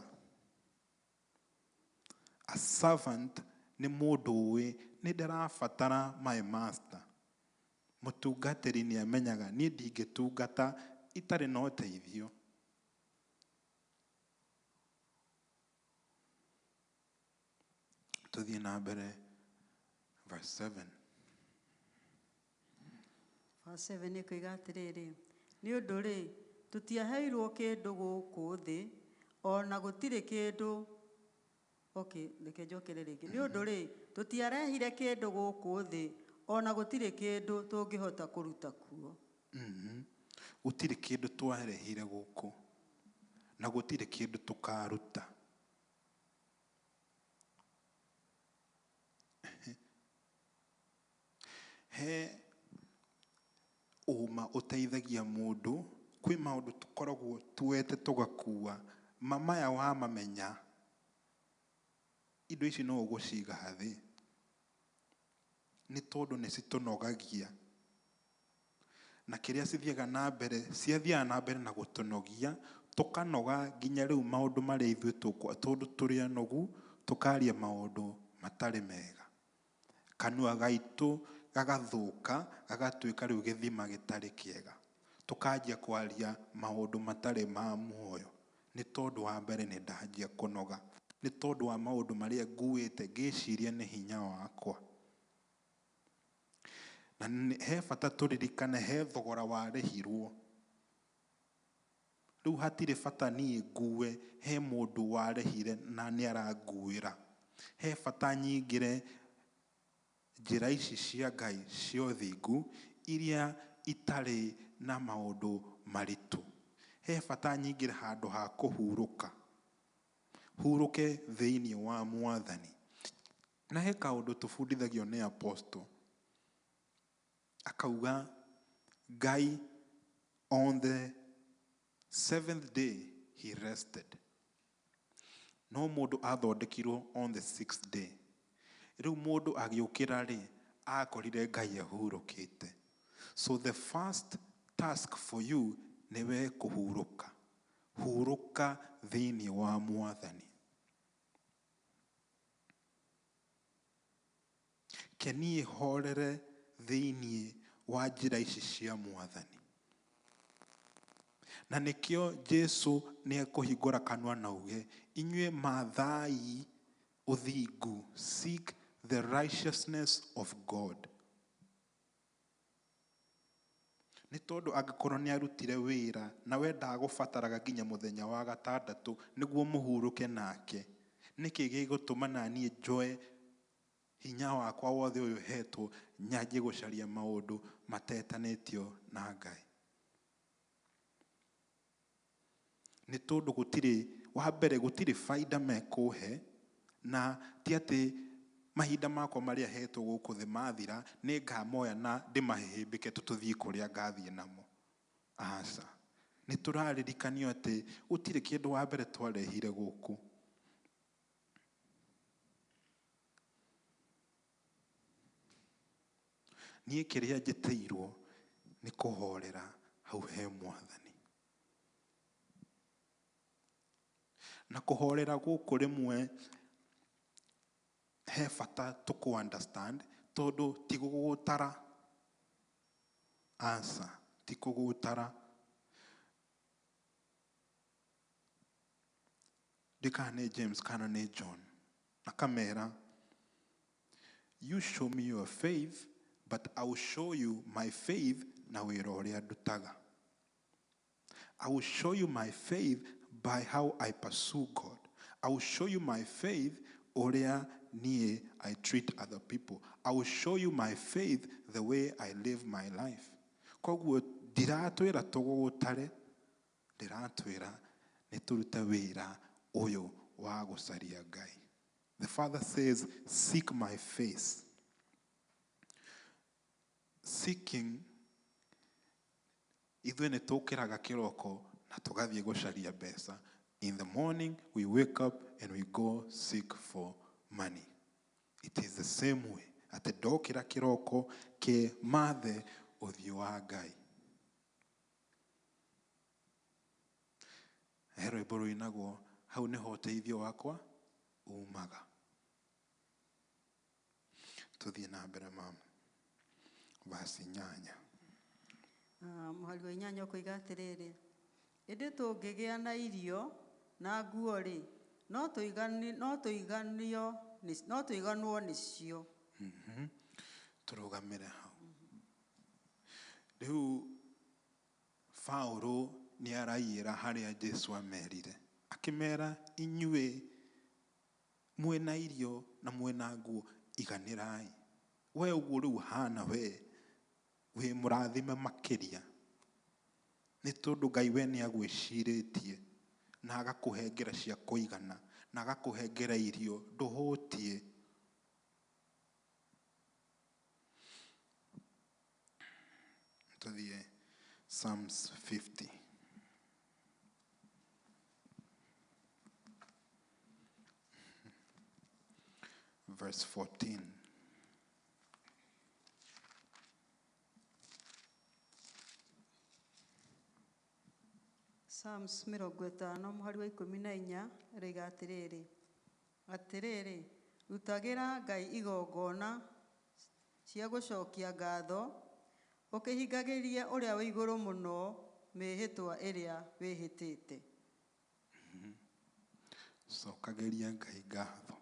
A servant nĩ mũndũ ũĩ nĩ ndĩrabatara my master. Mũtungatĩri nĩ amenyaga niĩ ndingĩtungata itarĩ na ũteithio. Tũthiĩ na mbere verse 7. Verse 7 ĩkoiga atĩrĩrĩ, nĩ ũndũ rĩ, tũtiaheirwo kĩndũ gũkũ thĩ, ona gũtirĩ kĩndũ. Okay, reke njokere rĩngĩ. Nĩ ũndũ rĩ, tũtiarehire kĩndũ gũkũ thĩ, ona gũtirĩ kĩndũ tũngĩhota kũruta kuo. Gũtirĩ kĩndũ twarehire gũkũ na gũtirĩ kĩndũ tũkaruta. He ũma ũteithagia mũndũ, kwĩ maũndũ tũkoragwo tuete tũgakua, mamaya wamamenya indo ici no ũgũciga thĩ nĩ tondũ nĩ citũnogagia. Na kĩrĩa cithiaga na mbere, ciathiaga na mbere na gũtũnogia, tũkanoga nginya rĩu maũndũ marĩa ithuĩ tũkwa, tondũ tũrĩ anogu, tũkaria maũndũ matarĩ mega. Kanua gaitũ gagathũka, gagatuĩka rĩu gĩthima gĩtarĩ kĩega. Tũkanjia kwaria maũndũ matarĩ ma muoyo. Nĩ tondũ wa mbere nĩ ndanjia kũnoga. Nĩ tondũ wa maũndũ marĩa nguĩte ngĩciria nĩ hinya wakwa. Na he bata tũririkane he thogora warĩhirwo. Rĩu hatirĩ bata niĩ ngue, he mũndũ warĩhire na nĩ aranguĩra. He bata nyingĩre njĩra ici cia Ngai cia ũthingu iria itarĩ na maũndũ maritũ. He bata nyingĩre handũ ha kũhurũka. Hurũke thĩinĩ wa Mwathani. Na he kaũndũ tũbundithagio nĩ apostle. Akauga Ngai on the seventh day he rested. No mũndũ athondekirwo on the sixth day. Rĩu mũndũ agĩũkĩra rĩ, akorire Ngai ahurũkĩte. So the first task for you nĩ we kũhurũka. Hurũka thĩinĩ wa Mwathani. Keniĩ horere thĩinĩ wa njĩra ici cia Mwathani. Na nĩkĩo Jesu nĩ ekũhingũra kanua na uge, inyuĩ mathai ũthingu, seek the righteousness of God. Nĩ tondũ angĩkorwo nĩ arutire wĩra na we ndagũbataraga nginya mũthenya wa gatandatũ nĩguo mũhurũke nake, nĩkĩ gĩgũtũma na niĩ njoe hinya wakwa wothe ũyũ hetwo nyanjie gũcaria maũndũ matetanĩtio na Ngai? Nĩ tondũ gũtirĩ, wa mbere gũtirĩ baida mekũhe, na ti atĩ mahinda makwa marĩa hetwo gũkũ thĩ mathira nĩ ngamoya na ndĩmahĩhĩmbĩke tũthiĩ kũrĩa ngathiĩ namo. Aca, nĩ tũraririkanio atĩ gũtirĩ kĩndũ wa mbere twarehire gũkũ. Niĩ kĩrĩa njĩtĩirwo nĩ kũhorera hau he Mwathani. Na kũhorera gũkũ rĩmwe he bata tũkũ understand, tondũ ti gũgũtara. Aca, ti kũgũtara. Ndikana nĩ James kana nĩ John. Akamera, you show me your faith, but I will show you my faith na wĩra ũrĩa ndutaga. I will show you my faith by how I pursue God. I will show you my faith ũrĩa niĩ I treat other people. I will show you my faith the way I live my life. Koguo ndiratwĩra tũgũgũtare, ndiratwĩra nĩ tũrute wĩra ũyũ wa gũcaria Ngai. The Father says, seek my face. Seeking, ithuĩ nĩ tũkĩraga kĩroko na tũgathiĩ gũcaria mbeca. In the morning, we wake up and we go seek for money. It is the same way. Atĩ ndokĩra kĩroko ke mathe ũthiũ wa Ngai. He rwĩmbo rũinagwo, hau nĩho ũteithio wakwa umaga. Tũthiĩ na mbere mama. Verse 8. Mũhari wa 8 ũkoiga atĩrĩrĩ, ĩndĩ tũngĩgĩa na irio na nguo rĩ, no tũiganwo nĩcio. Tũrũgamĩre hau. Rĩu Paũlũ nĩ araiyĩra harĩa Jesu amerire. Akĩmera, inyuĩ mwĩna irio na mwĩna nguo, iganĩrai. We ũguo rĩu hana we, wĩ mũrathime makĩria. Nĩ tondũ Ngai we nĩ agwĩcirĩtie na agakũhengera cia kũigana na agakũhengera irio ndũhũtie. Tũthiĩ Psalms 50. Verse 14. Psalms 50 mũhari wa 14 ĩroiga atĩrĩrĩ, atĩrĩrĩ, rutagĩra Ngai igongona cia gũcokia ngatho, ũkĩhingagĩria ũrĩa wĩ igũrũ mũno mĩhĩtwa ĩrĩa wĩhĩtĩte. Cokagĩria Ngai ngatho.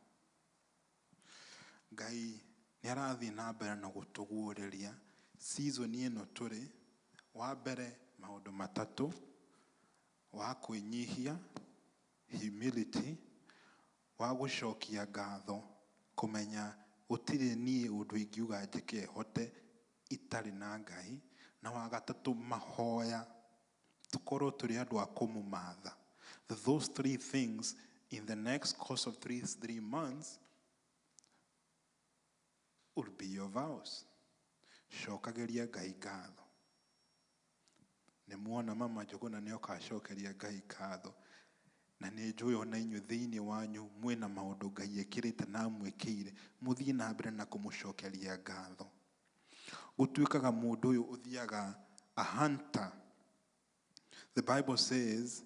Ngai nĩ arathiĩ na mbere na gũtũguũrĩria season ĩno tũrĩ. Wa mbere maũndũ matatũ: wa kwĩnyihia, humility, wa gũcokia ngatho, kũmenya gũtirĩ niĩ ũndũ ingiuga njĩke hote itarĩ na Ngai, na wa gatatũ mahoya, tũkorwo tũrĩ andũ a kũmũmatha. Those three things in the next course of 3 months will be your vows. Cokagĩria Ngai ngatho. Nĩ muona mama Njũgũna nĩ okacokeria Ngai ngatho. Na nĩ njũĩ ona inyuĩ thĩinĩ wanyu mwĩna maũndũ Ngai ekĩrĩte na amwĩkĩire, mũthiĩ na mbere na kũmũcokeria ngatho. Gũtuĩkaga mũndũ ũyũ ũthiaga a hunter. The Bible says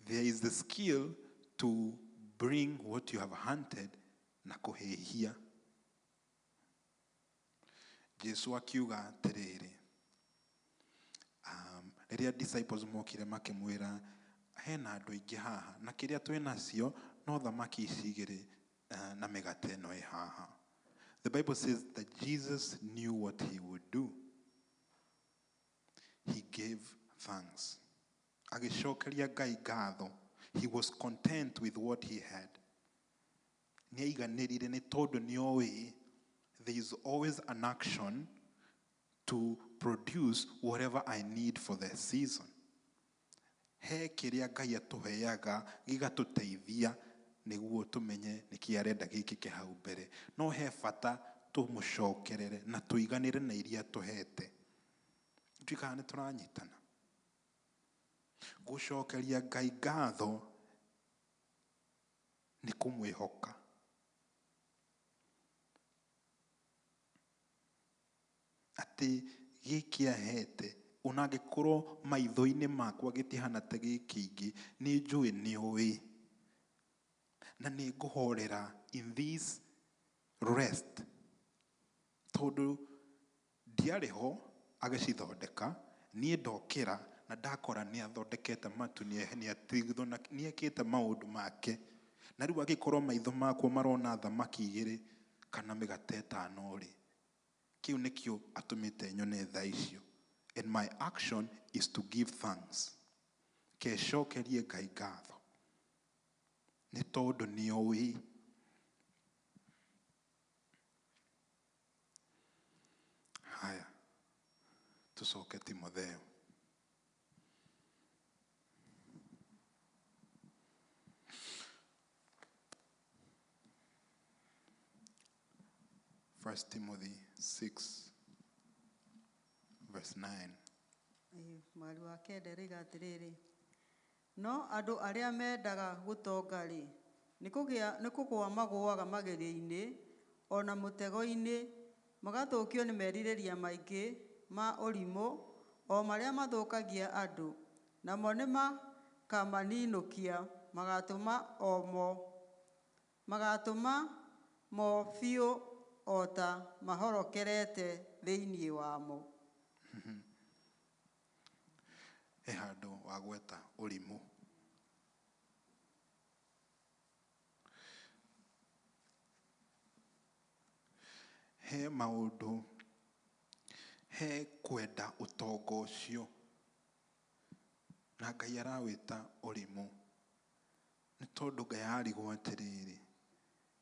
there is the skill to bring what you have hunted na kũhĩhia. Jesu akiuga atĩrĩrĩ, Rĩrĩa disciples mokire makĩmwĩra hena andũ aingĩ haha na kĩrĩa twĩ nacio no thamaki ici igĩrĩ na mĩgate ĩno ĩ haha. The Bible says that Jesus knew what he would do. He gave thanks. Agĩcokeria Ngai ngatho. He was content with what he had. Nĩaiganĩrire nĩ tondũ nĩoĩ there is always an action to produce whatever I need for the season. He kĩrĩa Ngai atũheaga gĩgatũteithia nĩguo tũmenye nĩkĩ arenda gĩkĩke hau mbere. No he bata tũmũcokerere na tũiganĩre na iria tũhete. Ndiũĩ kana nĩ tũranyitana. Gũcokeria Ngai ngatho nĩ kũmwĩhoka. Atĩ gĩkĩ ahete ona angĩkorwo maitho-inĩ makwa gĩtihana ta gĩkĩ ingĩ, nĩ njũĩ nĩ ũĩ. Na nĩ ngũhorera in this rest. Tondũ ndiarĩ ho agĩcithondeka, niĩ ndokĩra na ndakora nĩ athondekete matu, nĩ ekĩte maũndũ make. Na rĩu angĩkorwo maitho makwa marona thamaki igĩrĩ kana mĩgate ĩtano rĩ, kĩu nĩkĩo atũmĩte nyone thaa icio. And my action is to give thanks. Kecokerie Ngai ngatho. Nĩ tondũ nĩoĩ. Haya, tũcoke Timotheo. First Timothy 6, verse 9. Mweri wa kenda rĩga atĩrĩrĩ, no andũ arĩa mendaga gũtonga rĩ, nĩ kũgũa magũaga magerio-inĩ ona mũtego-inĩ, magathũkio nĩ merirĩria maingĩ ma ũrimũ o marĩa mathũkagia andũ, namo nĩ makamaninũkia, magatũma mo biũ o ta mahorokerete thĩinĩ wamo. He handũ wagweta ũrimũ. He maũndũ, he kwenda ũtonga ũcio na Ngai arawĩta ũrimũ. Nĩ tondũ Ngai ararigwo atĩrĩrĩ,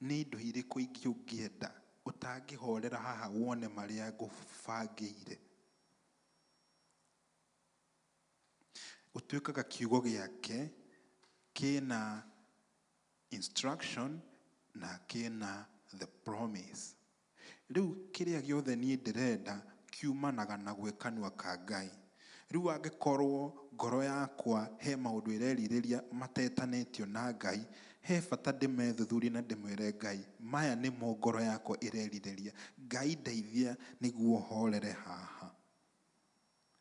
nĩ indo irĩkũ ingĩ ũngĩenda ũtangĩhorera haha wone marĩa ngũbangĩire. Ũtuĩkaga kiugo gĩake kĩna instruction na kĩna the promise. Rĩu kĩrĩa gĩothe niĩ ndĩrenda kiumanaga na gwĩkanua ka Ngai. Rĩu angĩkorwo ngoro yakwa he maũndũ ĩrerirĩria matetanĩtio na Ngai, he bata ndĩmethuthurie na ndĩmwĩre Ngai, maya nĩmo ngoro yakwa ĩrerirĩria. Ngai ndeithia nĩguo horere haha.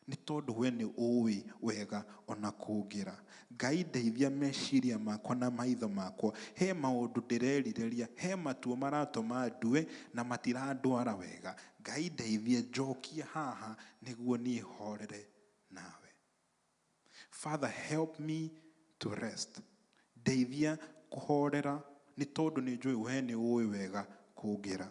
Nĩ tondũ we nĩ ũĩ wega ona kũngĩra. Ngai ndeithia meciria makwa na maitho makwa. He maũndũ ndĩrerirĩria, he matua maratũma ndue na matirandwara wega. Ngai ndeithia njokie haha nĩguo niĩ horere nawe. Father, help me to rest. Ndeithia kũhorera nĩ tondũ nĩ njũĩ we nĩ ũĩ wega kũngĩra.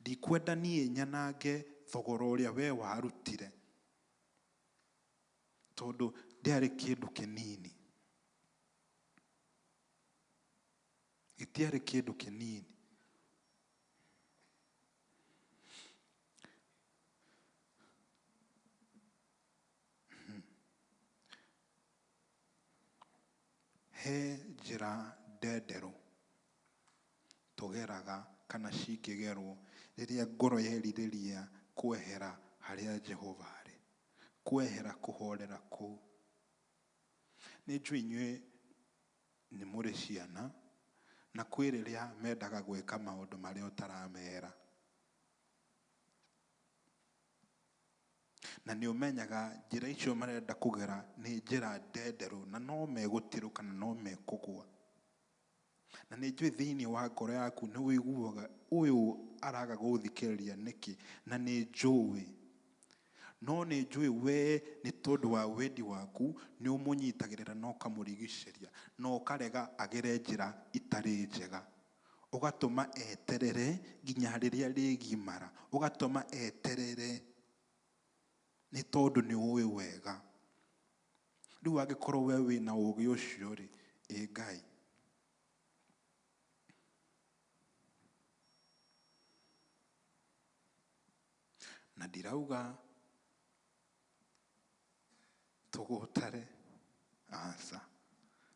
Ndikwenda niĩ nyanange thogora ũrĩa we warutire, tondũ ndĩarĩ kĩndũ kĩnini. Gĩtiarĩ kĩndũ kĩnini. He njĩra ndenderũ tũgeraga kana cingĩgerwo rĩrĩa ngoro yerirĩria kwehera harĩa Jehova arĩ, kwehera kũhorera kũu. Nĩ njũĩ inyuĩ nĩ mũrĩ ciana na kwĩ rĩrĩa mendaga gwĩka maũndũ marĩa ũtaramera. Na nĩ ũmenyaga njĩra icio marenda kũgera nĩ njĩra ndenderũ na no megũtirũka na no mekũgũa. Na nĩ njũĩ thĩinĩ wa ngoro yaku nĩ ũiguaga ũyũ araga gũthikĩrĩria nĩkĩ, na nĩ njũĩ. No nĩ njũĩ we nĩ tondũ wa wendi waku nĩ ũmũnyitagĩrĩra na ũkamũrigicĩria, na ũkarega agere njĩra itarĩ njega. Ũgatũma eterere nginya rĩrĩa rĩgimara, ũgatũma eterere nĩ tondũ nĩ ũĩ wega. Rĩu angĩkorwo we wĩna ũũgĩ ũcio rĩ, ĩ Ngai. Na ndirauga tũgũtare, aca.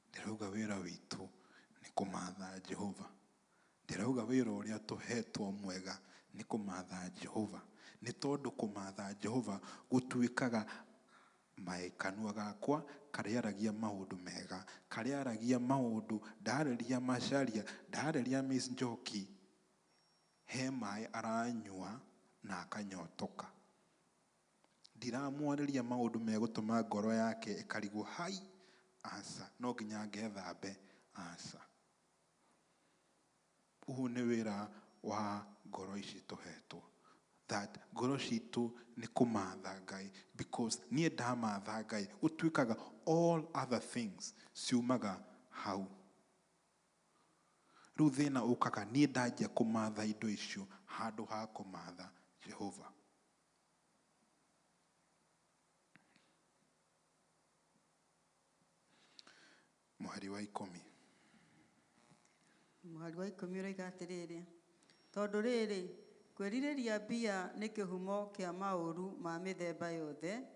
Ndirauga wĩra witũ nĩ kũmatha Jehova. Ndirauga wĩra ũrĩa tũhetwo mwega nĩ kũmatha Jehova. Nĩ tondũ kũmatha Jehova gũtuĩkaga mae kanua gakwa karĩaragia maũndũ mega, karĩaragia maũndũ, ndarĩria Macharia, ndarĩria Miss Njoki, he maĩ aranyua na akanyotoka. Ndiramwarĩria maũndũ megũtũma ngoro yake ĩkarigwo hai, aca, no nginya ngethambe, aca. Ũyũ nĩ wĩra wa ngoro ici tũhetwo. That ngoro citũ nĩ kũmatha Ngai, because niĩ ndamatha Ngai gũtuĩkaga all other things ciumaga hau. Rĩu thĩna ũkaga niĩ ndanjia kũmatha indo icio handũ ha kũmatha Jehova. Mũhari wa 10. Mũhari wa 10 ũroiga atĩrĩrĩ, tondũ rĩrĩ, kwĩrirĩria mbia nĩ kĩhumo kĩa maũru ma mĩthemba yothe,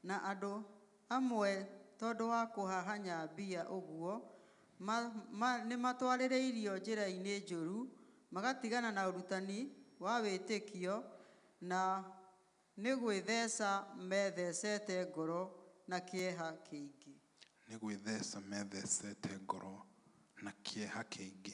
na andũ amwe tondũ wa kũhahanya mbia ũguo nĩ matwarĩrĩirio njĩra-inĩ njũru, magatigana na ũrutani wa wĩtĩkio, na nĩ gwĩtheca methecete ngoro na kĩeha kĩingĩ. Nĩ gwĩtheca methecete ngoro na kĩeha kĩingĩ.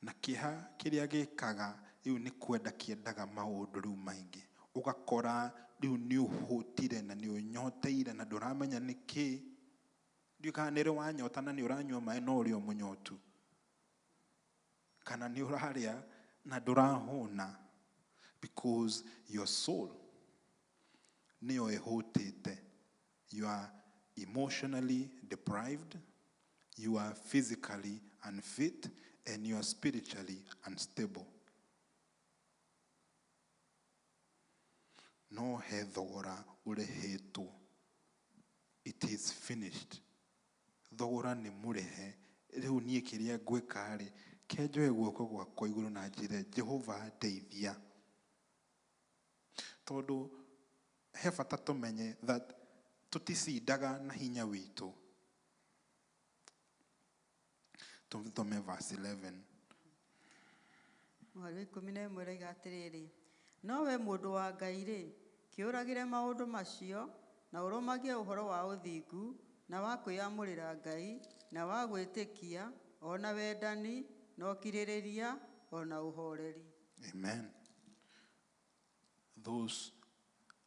Na kĩeha kĩrĩa gĩkaga rĩu nĩ kwenda kĩendaga maũndũ rĩu maingĩ. Ũgakora rĩu nĩ ũhũtire na nĩ ũnyoteire na ndũramenya nĩ kĩ. Ndiũĩ kana nĩ ũrĩ wanyota na nĩ ũranyua maĩ no ũrĩ o mũnyotu. Kana nĩ ũrarĩa na ndũrahũna, because your soul nĩyo ĩhũtĩte. You are emotionally deprived, you are physically unfit, and you are spiritually unstable. No he thogora ũrĩhĩtwo. It is finished. Thogora nĩ mũrĩhe. Rĩu niĩ kĩrĩa ngwĩka rĩ, ke njoe guoko gwakwa igũrũ na njĩre Jehova ndeithia. Tondũ he bata tũmenye that tũticindaga na hinya witũ. Tũthome verse 11. Mũhari wa 11 ũroiga atĩrĩrĩ, no we mũndũ wa Ngai rĩ, kĩũragĩre maũndũ macio na ũrũmagie ũhoro wa ũthingu na wa kwĩyamũrĩra Ngai na wa gwĩtĩkia o na wendani na ũkirĩrĩria o na ũhoreri. Amen. Those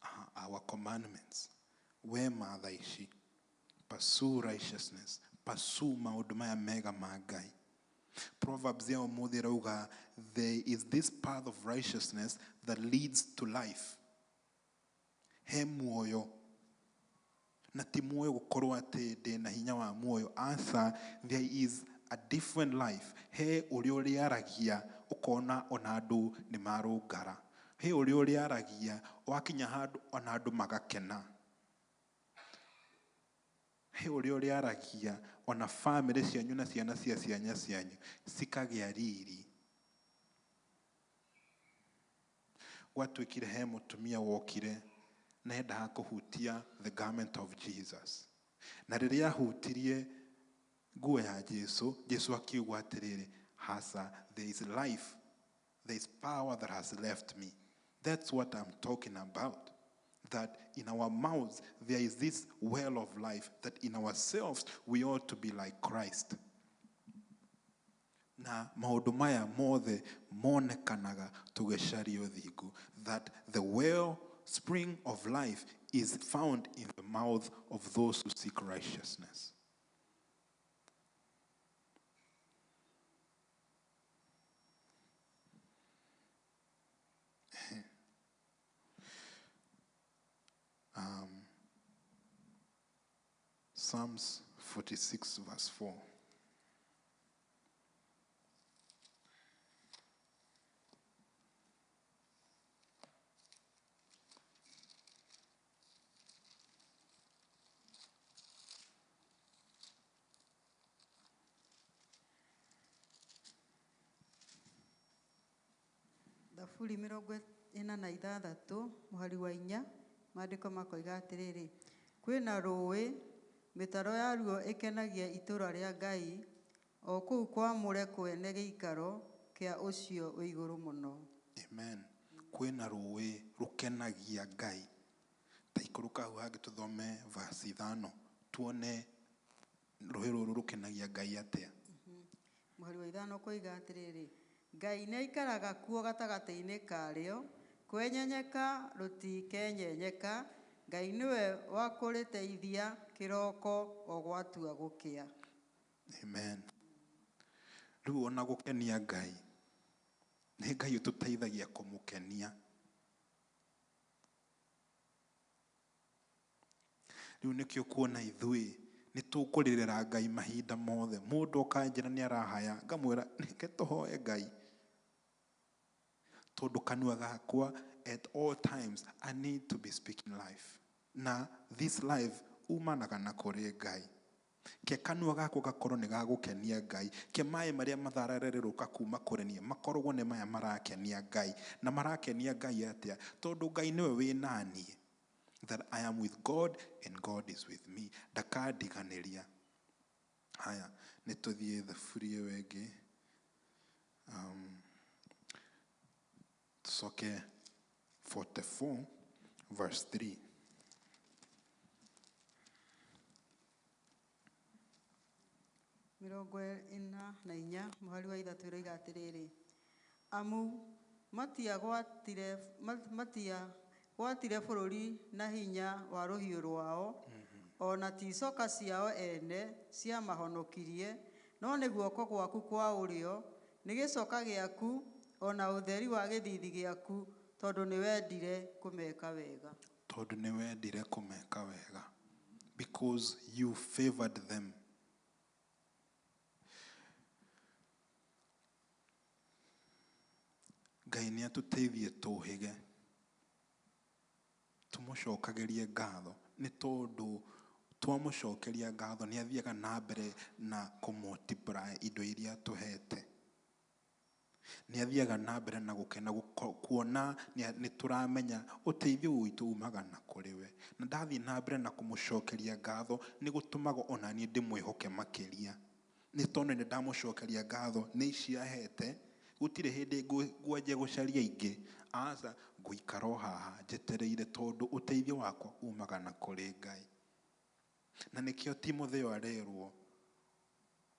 are our commandments. We matha ici, pursue righteousness, pursue maũndũ maya mega ma Ngai. Proverbs ya ũmũthĩ ĩrauga, there is this path of righteousness that leads to life. He muoyo. Na ti muoyo gũkorwo atĩ ndĩna hinya wa muoyo. Aca, there is a different life. He ũrĩa ũrĩaragia ũkona ona andũ nĩ marũngara. He ũrĩa ũrĩaragia wakinya handũ ona andũ magakena. He ũrĩa ũrĩaragia ona famĩlĩ cianyu na ciana cia ciana cianyu cikagĩa riri. Gwatuĩkire he mũtumia wokire na endaga kũhutia the garment of Jesus. Na rĩrĩa ahutirie nguo ya Jesu, Jesu akiuga atĩrĩrĩ, hasa, there is life, there is power that has left me. That's what I'm talking about. That in our mouths there is this well of life, that in ourselves we ought to be like Christ. Na maũndũ maya mothe monekanaga tũgĩcaria ũthingu, that the well spring of life is found in the mouth of those who seek righteousness. Psalms 46 verse 4. Thaburi 46 mũhari wa 4 maandĩko makoiga atĩrĩrĩ, kwĩna rũũĩ mĩtaro yaruo ĩkenagia itũũra rĩa Ngai, o kũu kwamũre kwene gĩikaro kĩa ũcio wĩ igũrũ mũno. Amen. Kwĩna rũũĩ rũkenagia Ngai. Ta ikũrũka hau hangĩ tũthome verse 5 tuone rũũĩ rũrũ rũkenagia Ngai atĩa. Mũhari wa 5 koiga atĩrĩrĩ, Ngai nĩaikaraga kuo gatagatĩ-inĩ karĩo, kwenyenyeka rũtikenyenyeka, Ngai nĩwe wa kũrĩteithia kĩroko o gwatua gũkĩa. Amen. Rĩu ona gũkenia Ngai, nĩ Ngai ũtũteithagia kũmũkenia. Rĩu nĩkĩo kuona ithuĩ nĩ tũkũrĩrĩra Ngai mahinda mothe. Mũndũ okanjĩra nĩ arahaya, ngamwĩra reke tũhoe Ngai. Tondũ kanua gakwa at all times I need to be speaking life. Na this life umanaga na kũrĩ Ngai. Ke kanua gakwa gakorwo nĩ gagũkenia Ngai. Ke maĩ marĩa mathararĩrũka kuma kũrĩ niĩ makoragwo nĩ maya marakenia Ngai. Na marakenia Ngai atĩa? Tondũ Ngai nĩwe wĩ naniĩ. That I am with God and God is with me. Ndakandiganĩria. Haya, nĩ tũthiĩ thaburi ĩyo ĩngĩ. Tucoke 44 verse 3. 44 mũhari wa 3 ĩroiga atĩrĩrĩ, amu matiagwatire bũrũri na hinya wa rũhiũ rwao, ona ti icoka ciao ene ciamahonokirie, no nĩ guoko gwaku kwa ũrĩo, nĩ gĩcoka gĩaku ona ũtheri wa gĩthiithi gĩaku, tondũ nĩwendire kũmeka wega. Tondũ nĩwendire kũmeka wega. Because you favored them. Ngai nĩ atũteithie tũhĩge, tũmũcokagĩrie ngatho, nĩ tondũ twamũcokeria ngatho nĩ athiaga na mbere na kũmultiply indo iria tũhete. Nĩ athiaga na mbere na gũkena kuona nĩ tũramenya ũteithio witũ umaga na kũrĩ we. Na ndathiĩ na mbere na kũmũcokeria ngatho nĩ gũtũmaga ona niĩ ndĩmwĩhoke makĩria. Nĩ tondũ nĩ ndamũcokeria ngatho nĩ ici ahete, gũtirĩ hĩndĩ ngwanjia gũcaria ingĩ. Aca, ngũikara o haha njetereire tondũ ũteithio wakwa umaga na kũrĩ Ngai. Na nĩkĩo Timotheo arerwo,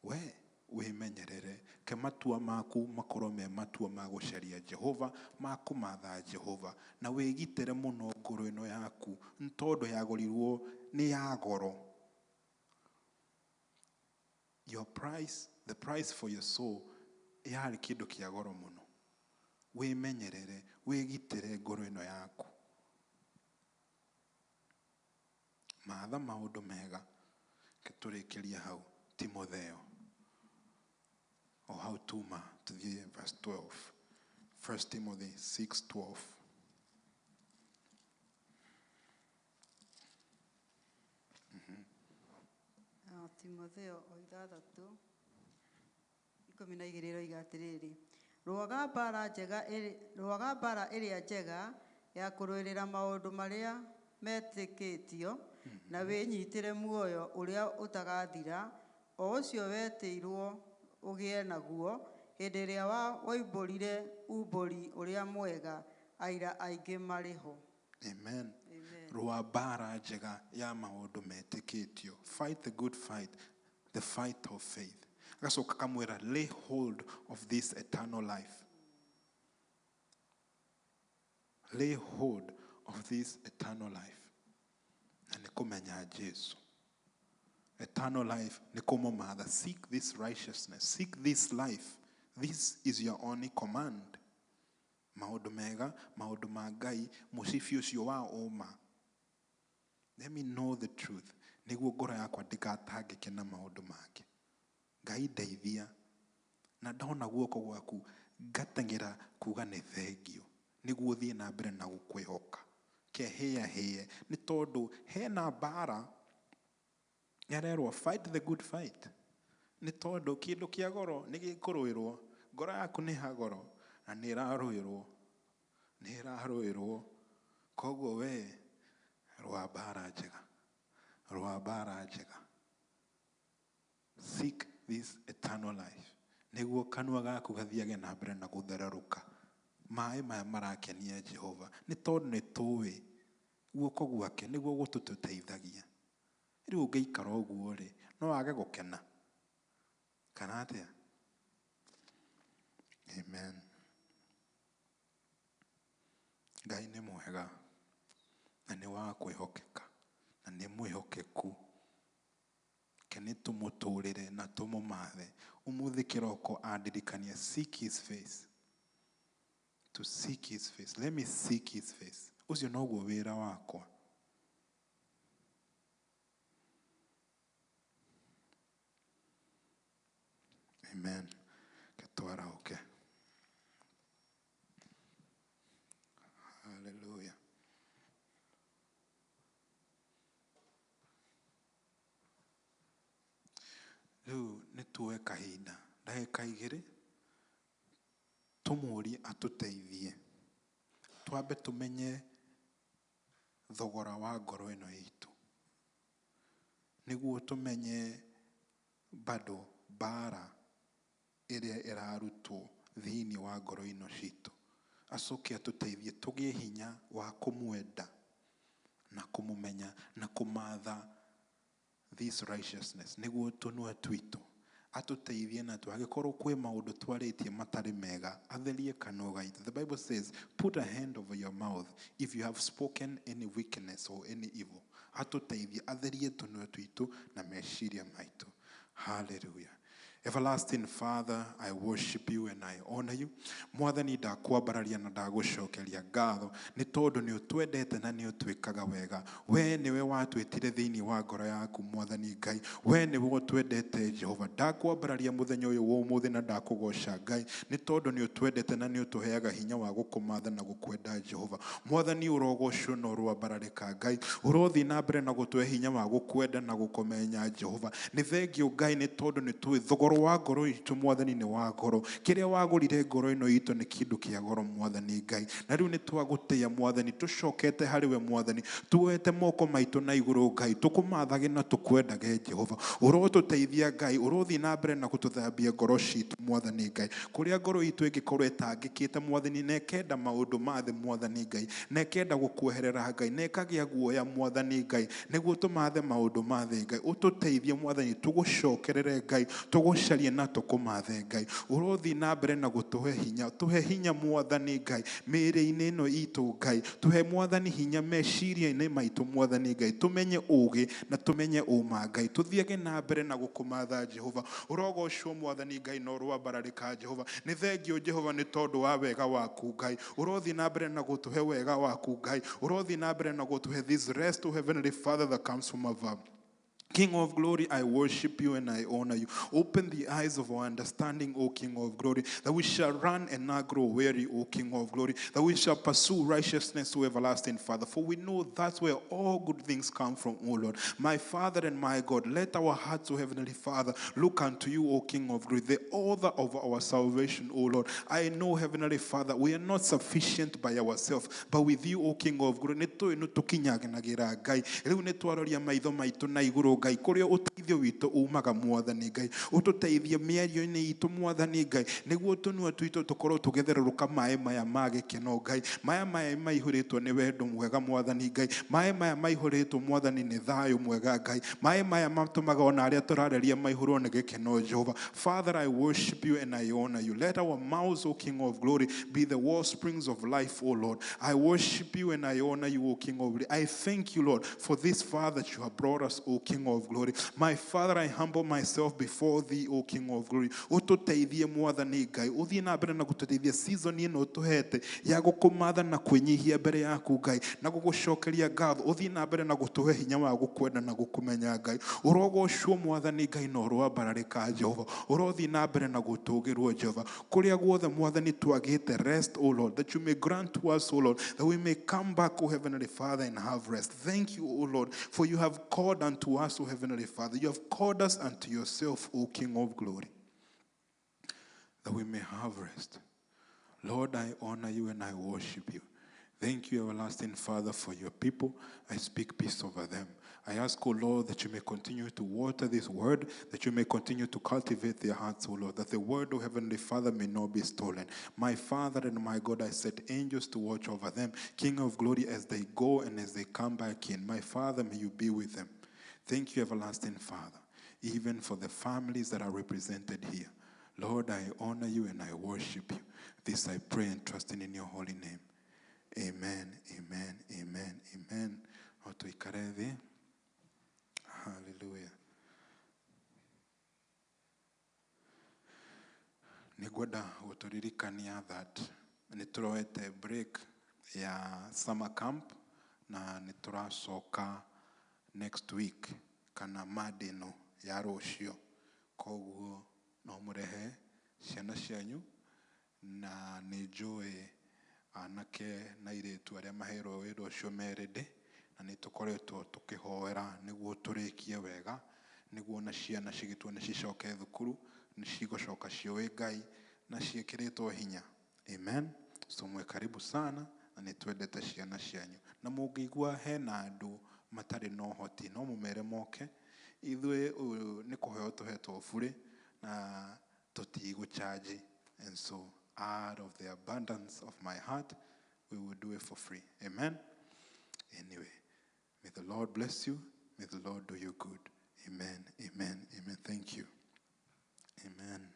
we wĩmenyerere, ke matua maku makorwo me matua ma gũcaria Jehova, ma kũmatha Jehova, na wĩgitĩre mũno ngoro ĩno yaku, nĩ tondũ yagũrirwo nĩ ya goro. Your price, the price for your soul, yarĩ kĩndũ kĩa goro mũno. Wĩmenyerere, wĩgitĩre ngoro ĩno yaku. Matha maũndũ mega, tũrĩkĩrie hau Timotheo. O hau tuma tũthiĩ verse 12. 1 Timothy 6:12. Timotheo o 6:12 ĩroiga atĩrĩrĩ, rũaga mbara ĩrĩa njega ya kũrũĩrĩra maũndũ marĩa metĩkĩtio, na wĩnyitĩre muoyo ũrĩa ũtagathira, o ũcio wetĩirwo ũgĩe naguo hĩndĩ ĩrĩa woimbũrire umbũri ũrĩa mwega, aira aingĩ marĩ ho. Amen. Rũa mbara njega ya maũndũ metĩkĩtio. Fight the good fight, the fight of faith. Agacoka akamwĩra, lay hold of this eternal life. Lay hold of this eternal life. Na nĩ kũmenya Jesu. Eternal life nĩ kũmũmatha. Seek this righteousness. Seek this life. This is your only command. Maũndũ mega, maũndũ ma Ngai, mũcibi ũcio wa ũma. Let me know the truth. Nĩguo ngoro yakwa ndĩgatangĩke na maũndũ mangĩ. Ngai ndeithia na ndona guoko gwaku ngateng'era kuga nĩ thengio nĩguo thiĩ na mbere na gũkwĩhoka. Kehĩahĩe nĩ tondũ hena mbara nĩarerwo fight the good fight. Nĩ tondũ kĩndũ kĩa goro nĩ gĩkũrũĩrwo, ngoro yaku nĩ ya goro na nĩ ĩrarũĩrwo, nĩ ĩrarũĩrwo. Koguo we rũa mbara njega, rũa mbara njega. Seek this eternal life nĩguo kanua gaku gathiage na mbere na gũthererũka. Maĩ maya marakenia Jehova nĩ tondũ nĩ tũĩ guoko gwake nĩguo gũtũteithagia. Rĩu ũngĩikara ũguo rĩ, no wage gũkena kana atĩa? Amen. Ngai nĩ mwega na nĩ wa kwĩhokeka na nĩ mwĩhokeku. Reke nĩ tũmũtũrĩre na tũmũmathe. Ũmũthĩ kĩroko andirikania seek his face. To seek his face. Let me seek his face. Ũcio noguo wĩra wakwa. Amen. Reke twarahũke. Hallelujah. Rĩu nĩ tuoe kahinda ndagĩka igĩrĩ tũmũrie atũteithie twambe tũmenye thogora wa ngoro ĩno itũ nĩguo tũmenye bado mbara ĩrĩa ĩrarutwo thĩinĩ wa ngoro ĩno citũ. Acoke atũteithie tũgĩe hinya wa kũmwenda na kũmũmenya na kũmatha this righteousness nĩguo tũnua twitũ atũteithie na angĩkorwo kwĩ maũndũ twarĩtie matarĩ mega atherie kanua gaitũ. The Bible says put a hand over your mouth if you have spoken any wickedness or any evil. Atũteithie atherie tũnua twitũ na meciria maitũ. Hallelujah. Everlasting Father, I worship you and I honor you. Mwathani ndakwambararia na ndagũcokeria ngatho nĩ tondũ nĩ ũtwendete na nĩ ũtwĩkaga wega. We nĩwe watwĩtire thĩinĩ wa ngoro yaku Mwathani Ngai. We nĩwe ũtwendete Jehova. Ndakwambararia mũthenya ũyũ wa ũmũthĩ na ndakũgoca Ngai nĩ tondũ nĩ ũtwendete na nĩ ũtũheaga hinya wa gũkũmatha na gũkwenda Jehova. Mwathani ũrogocwo na ũroambararĩka Ngai. Ũrothiĩ na mbere na gũtũhe hinya wa gũkwenda na gũkũmenya Jehova. Nĩ thengio Ngai nĩ tondũ nĩ tũĩ thogora wa ngoro itũ Mwathani nĩ wa goro. Kĩrĩa wagũrire ngoro ĩno itũ nĩ kĩndũ kĩa goro Mwathani Ngai. Na rĩu nĩ twagũtĩĩa Mwathani, tũcokete harĩ we Mwathani, tuoete moko maitũ na igũrũ Ngai, tũkũmathage na tũkwendage Jehova. Ũrotũteithia Ngai, ũrothiĩ na mbere na gũtũthambia ngoro citũ Mwathani Ngai. Kũrĩa ngoro itũ ĩngĩkorwo ĩtangĩkĩte Mwathani na ĩkenda maũndũ ma thĩ Mwathani Ngai, na ĩkenda gũkweherera Ngai, na ĩkagĩa guoya Mwathani Ngai, nĩguo tũmathe maũndũ ma thĩ Ngai. Ũtũteithie Mwathani, tũgũcokerere Ngai, tũgũcarie na tũkũmathe Ngai. Ũrothiĩ na mbere na gũtũhe hinya, tũhe hinya Mwathani Ngai mĩĩrĩ-inĩ ĩno itũ Ngai, tũhe Mwathani hinya meciria-inĩ maitũ Mwathani Ngai, tũmenye ũũgĩ na tũmenye ũma Ngai, tũthiage na mbere na gũkũmatha Jehova. Ũrogocwo Mwathani Ngai na ũroambararĩka Jehova. Nĩ thengio Jehova nĩ tondũ wa wega waku Ngai. Ũrothiĩ na mbere na gũtũhe wega waku Ngai. Ũrothiĩ na mbere na gũtũhe this rest, O Heavenly Father, that comes from above. King of glory, I worship you and I honor you. Open the eyes of our understanding, O King of glory, that we shall run and not grow weary, O King of glory, that we shall pursue righteousness, O everlasting Father. For we know that's where all good things come from, O Lord. My Father and my God, let our hearts, O Heavenly Father, look unto you, O King of glory, the author of our salvation, O Lord. I know, Heavenly Father, we are not sufficient by ourselves, but with you, O King of glory, nĩ tũĩ nĩ tũkinyanagĩra Ngai. Rĩu nĩ twaroria maitho maitũ na igũrũ Ngai, kũrĩa ũteithio witũ umaga Mwathani Ngai. Ũtũteithie mĩario-inĩ itũ Mwathani Ngai, nĩguo tũnua twitũ tũkorwo tũgĩtherũrũka maĩ maya ma gĩkeno Ngai. Maya maĩ maihũrĩtwo nĩ wendo mwega Mwathani Ngai. Maĩ maya maihũrĩtwo Mwathani nĩ thayũ mwega Ngai. Maĩ maya matũmaga ona arĩa tũrareria maihũrwo nĩ gĩkeno Jehova. Father, I worship you and I honor you. Let our mouths, O King of glory, be the wellsprings of life, O Lord. I worship you and I honor you, O King of glory. I thank you, Lord, for this far that you have brought us, O King King of Glory. My Father, I humble myself before thee, O King of Glory. Ũtũteithie Mwathani Ngai, ũthiĩ na mbere na gũtũteithia season ĩno ũtũhete ya gũkũmatha na kwĩnyihia mbere yaku Ngai, na gũgũcokeria ngatho. Ũthiĩ na mbere na gũtũhe hinya wa gũkwenda na gũkũmenya Ngai. Ũrogocwo Mwathani Ngai na ũroambararĩka Jehova. Ũrothiĩ na mbere na gũtũgĩrwo Jehova. Kũrĩa guothe Mwathani twagĩte rest, O Lord, that you may grant to us, O Lord, that we may come back, O Heavenly Father, and have rest. Thank you, O Lord, for you have called unto us, O Heavenly Father. You have called us unto yourself, O King of Glory, that we may have rest. Lord, I honor you and I worship you. Thank you, everlasting Father, for your people. I speak peace over them. I ask, O Lord, that you may continue to water this word, that you may continue to cultivate their hearts, O Lord, that the word, O Heavenly Father, may not be stolen. My Father and my God, I set angels to watch over them, King of Glory, as they go and as they come back in. My Father, may you be with them. Thank you, everlasting Father, even for the families that are represented here. Lord, I honor you and I worship you. This I pray and trusting in your holy name. Amen, amen, amen, amen. No tuikare thĩ. Hallelujah. Nĩngwenda gũtũririkania that nĩ tũroete break ya summer camp na nĩ tũracoka next week kana Monday ĩno ya rũciũ. Koguo no mũrehe ciana cianyu, na nĩ njũĩ anake na airĩtu arĩa maheirwo wĩra ũcio me ready, na nĩ tũkoretwo tũkĩhoera nĩguo tũrĩkie wega, nĩguo na ciana cigĩtuo nĩ cicoke thukuru, nĩ cigũcoka ciũĩ Ngai na ciĩkĩrĩtwo hinya. Amen. So mwe karibu sana, na nĩ twendete ciana cianyu. Na mũngĩigua hena andũ matarĩ na ũhoti, no mũmere moke. Ithuĩ ũyũ nĩ kũheo tũhetwo burĩ na tũtigũcharge. And so out of the abundance of my heart, we will do it for free. Amen. Anyway, may the Lord bless you. May the Lord do you good. Amen, amen, amen. Thank you. Amen.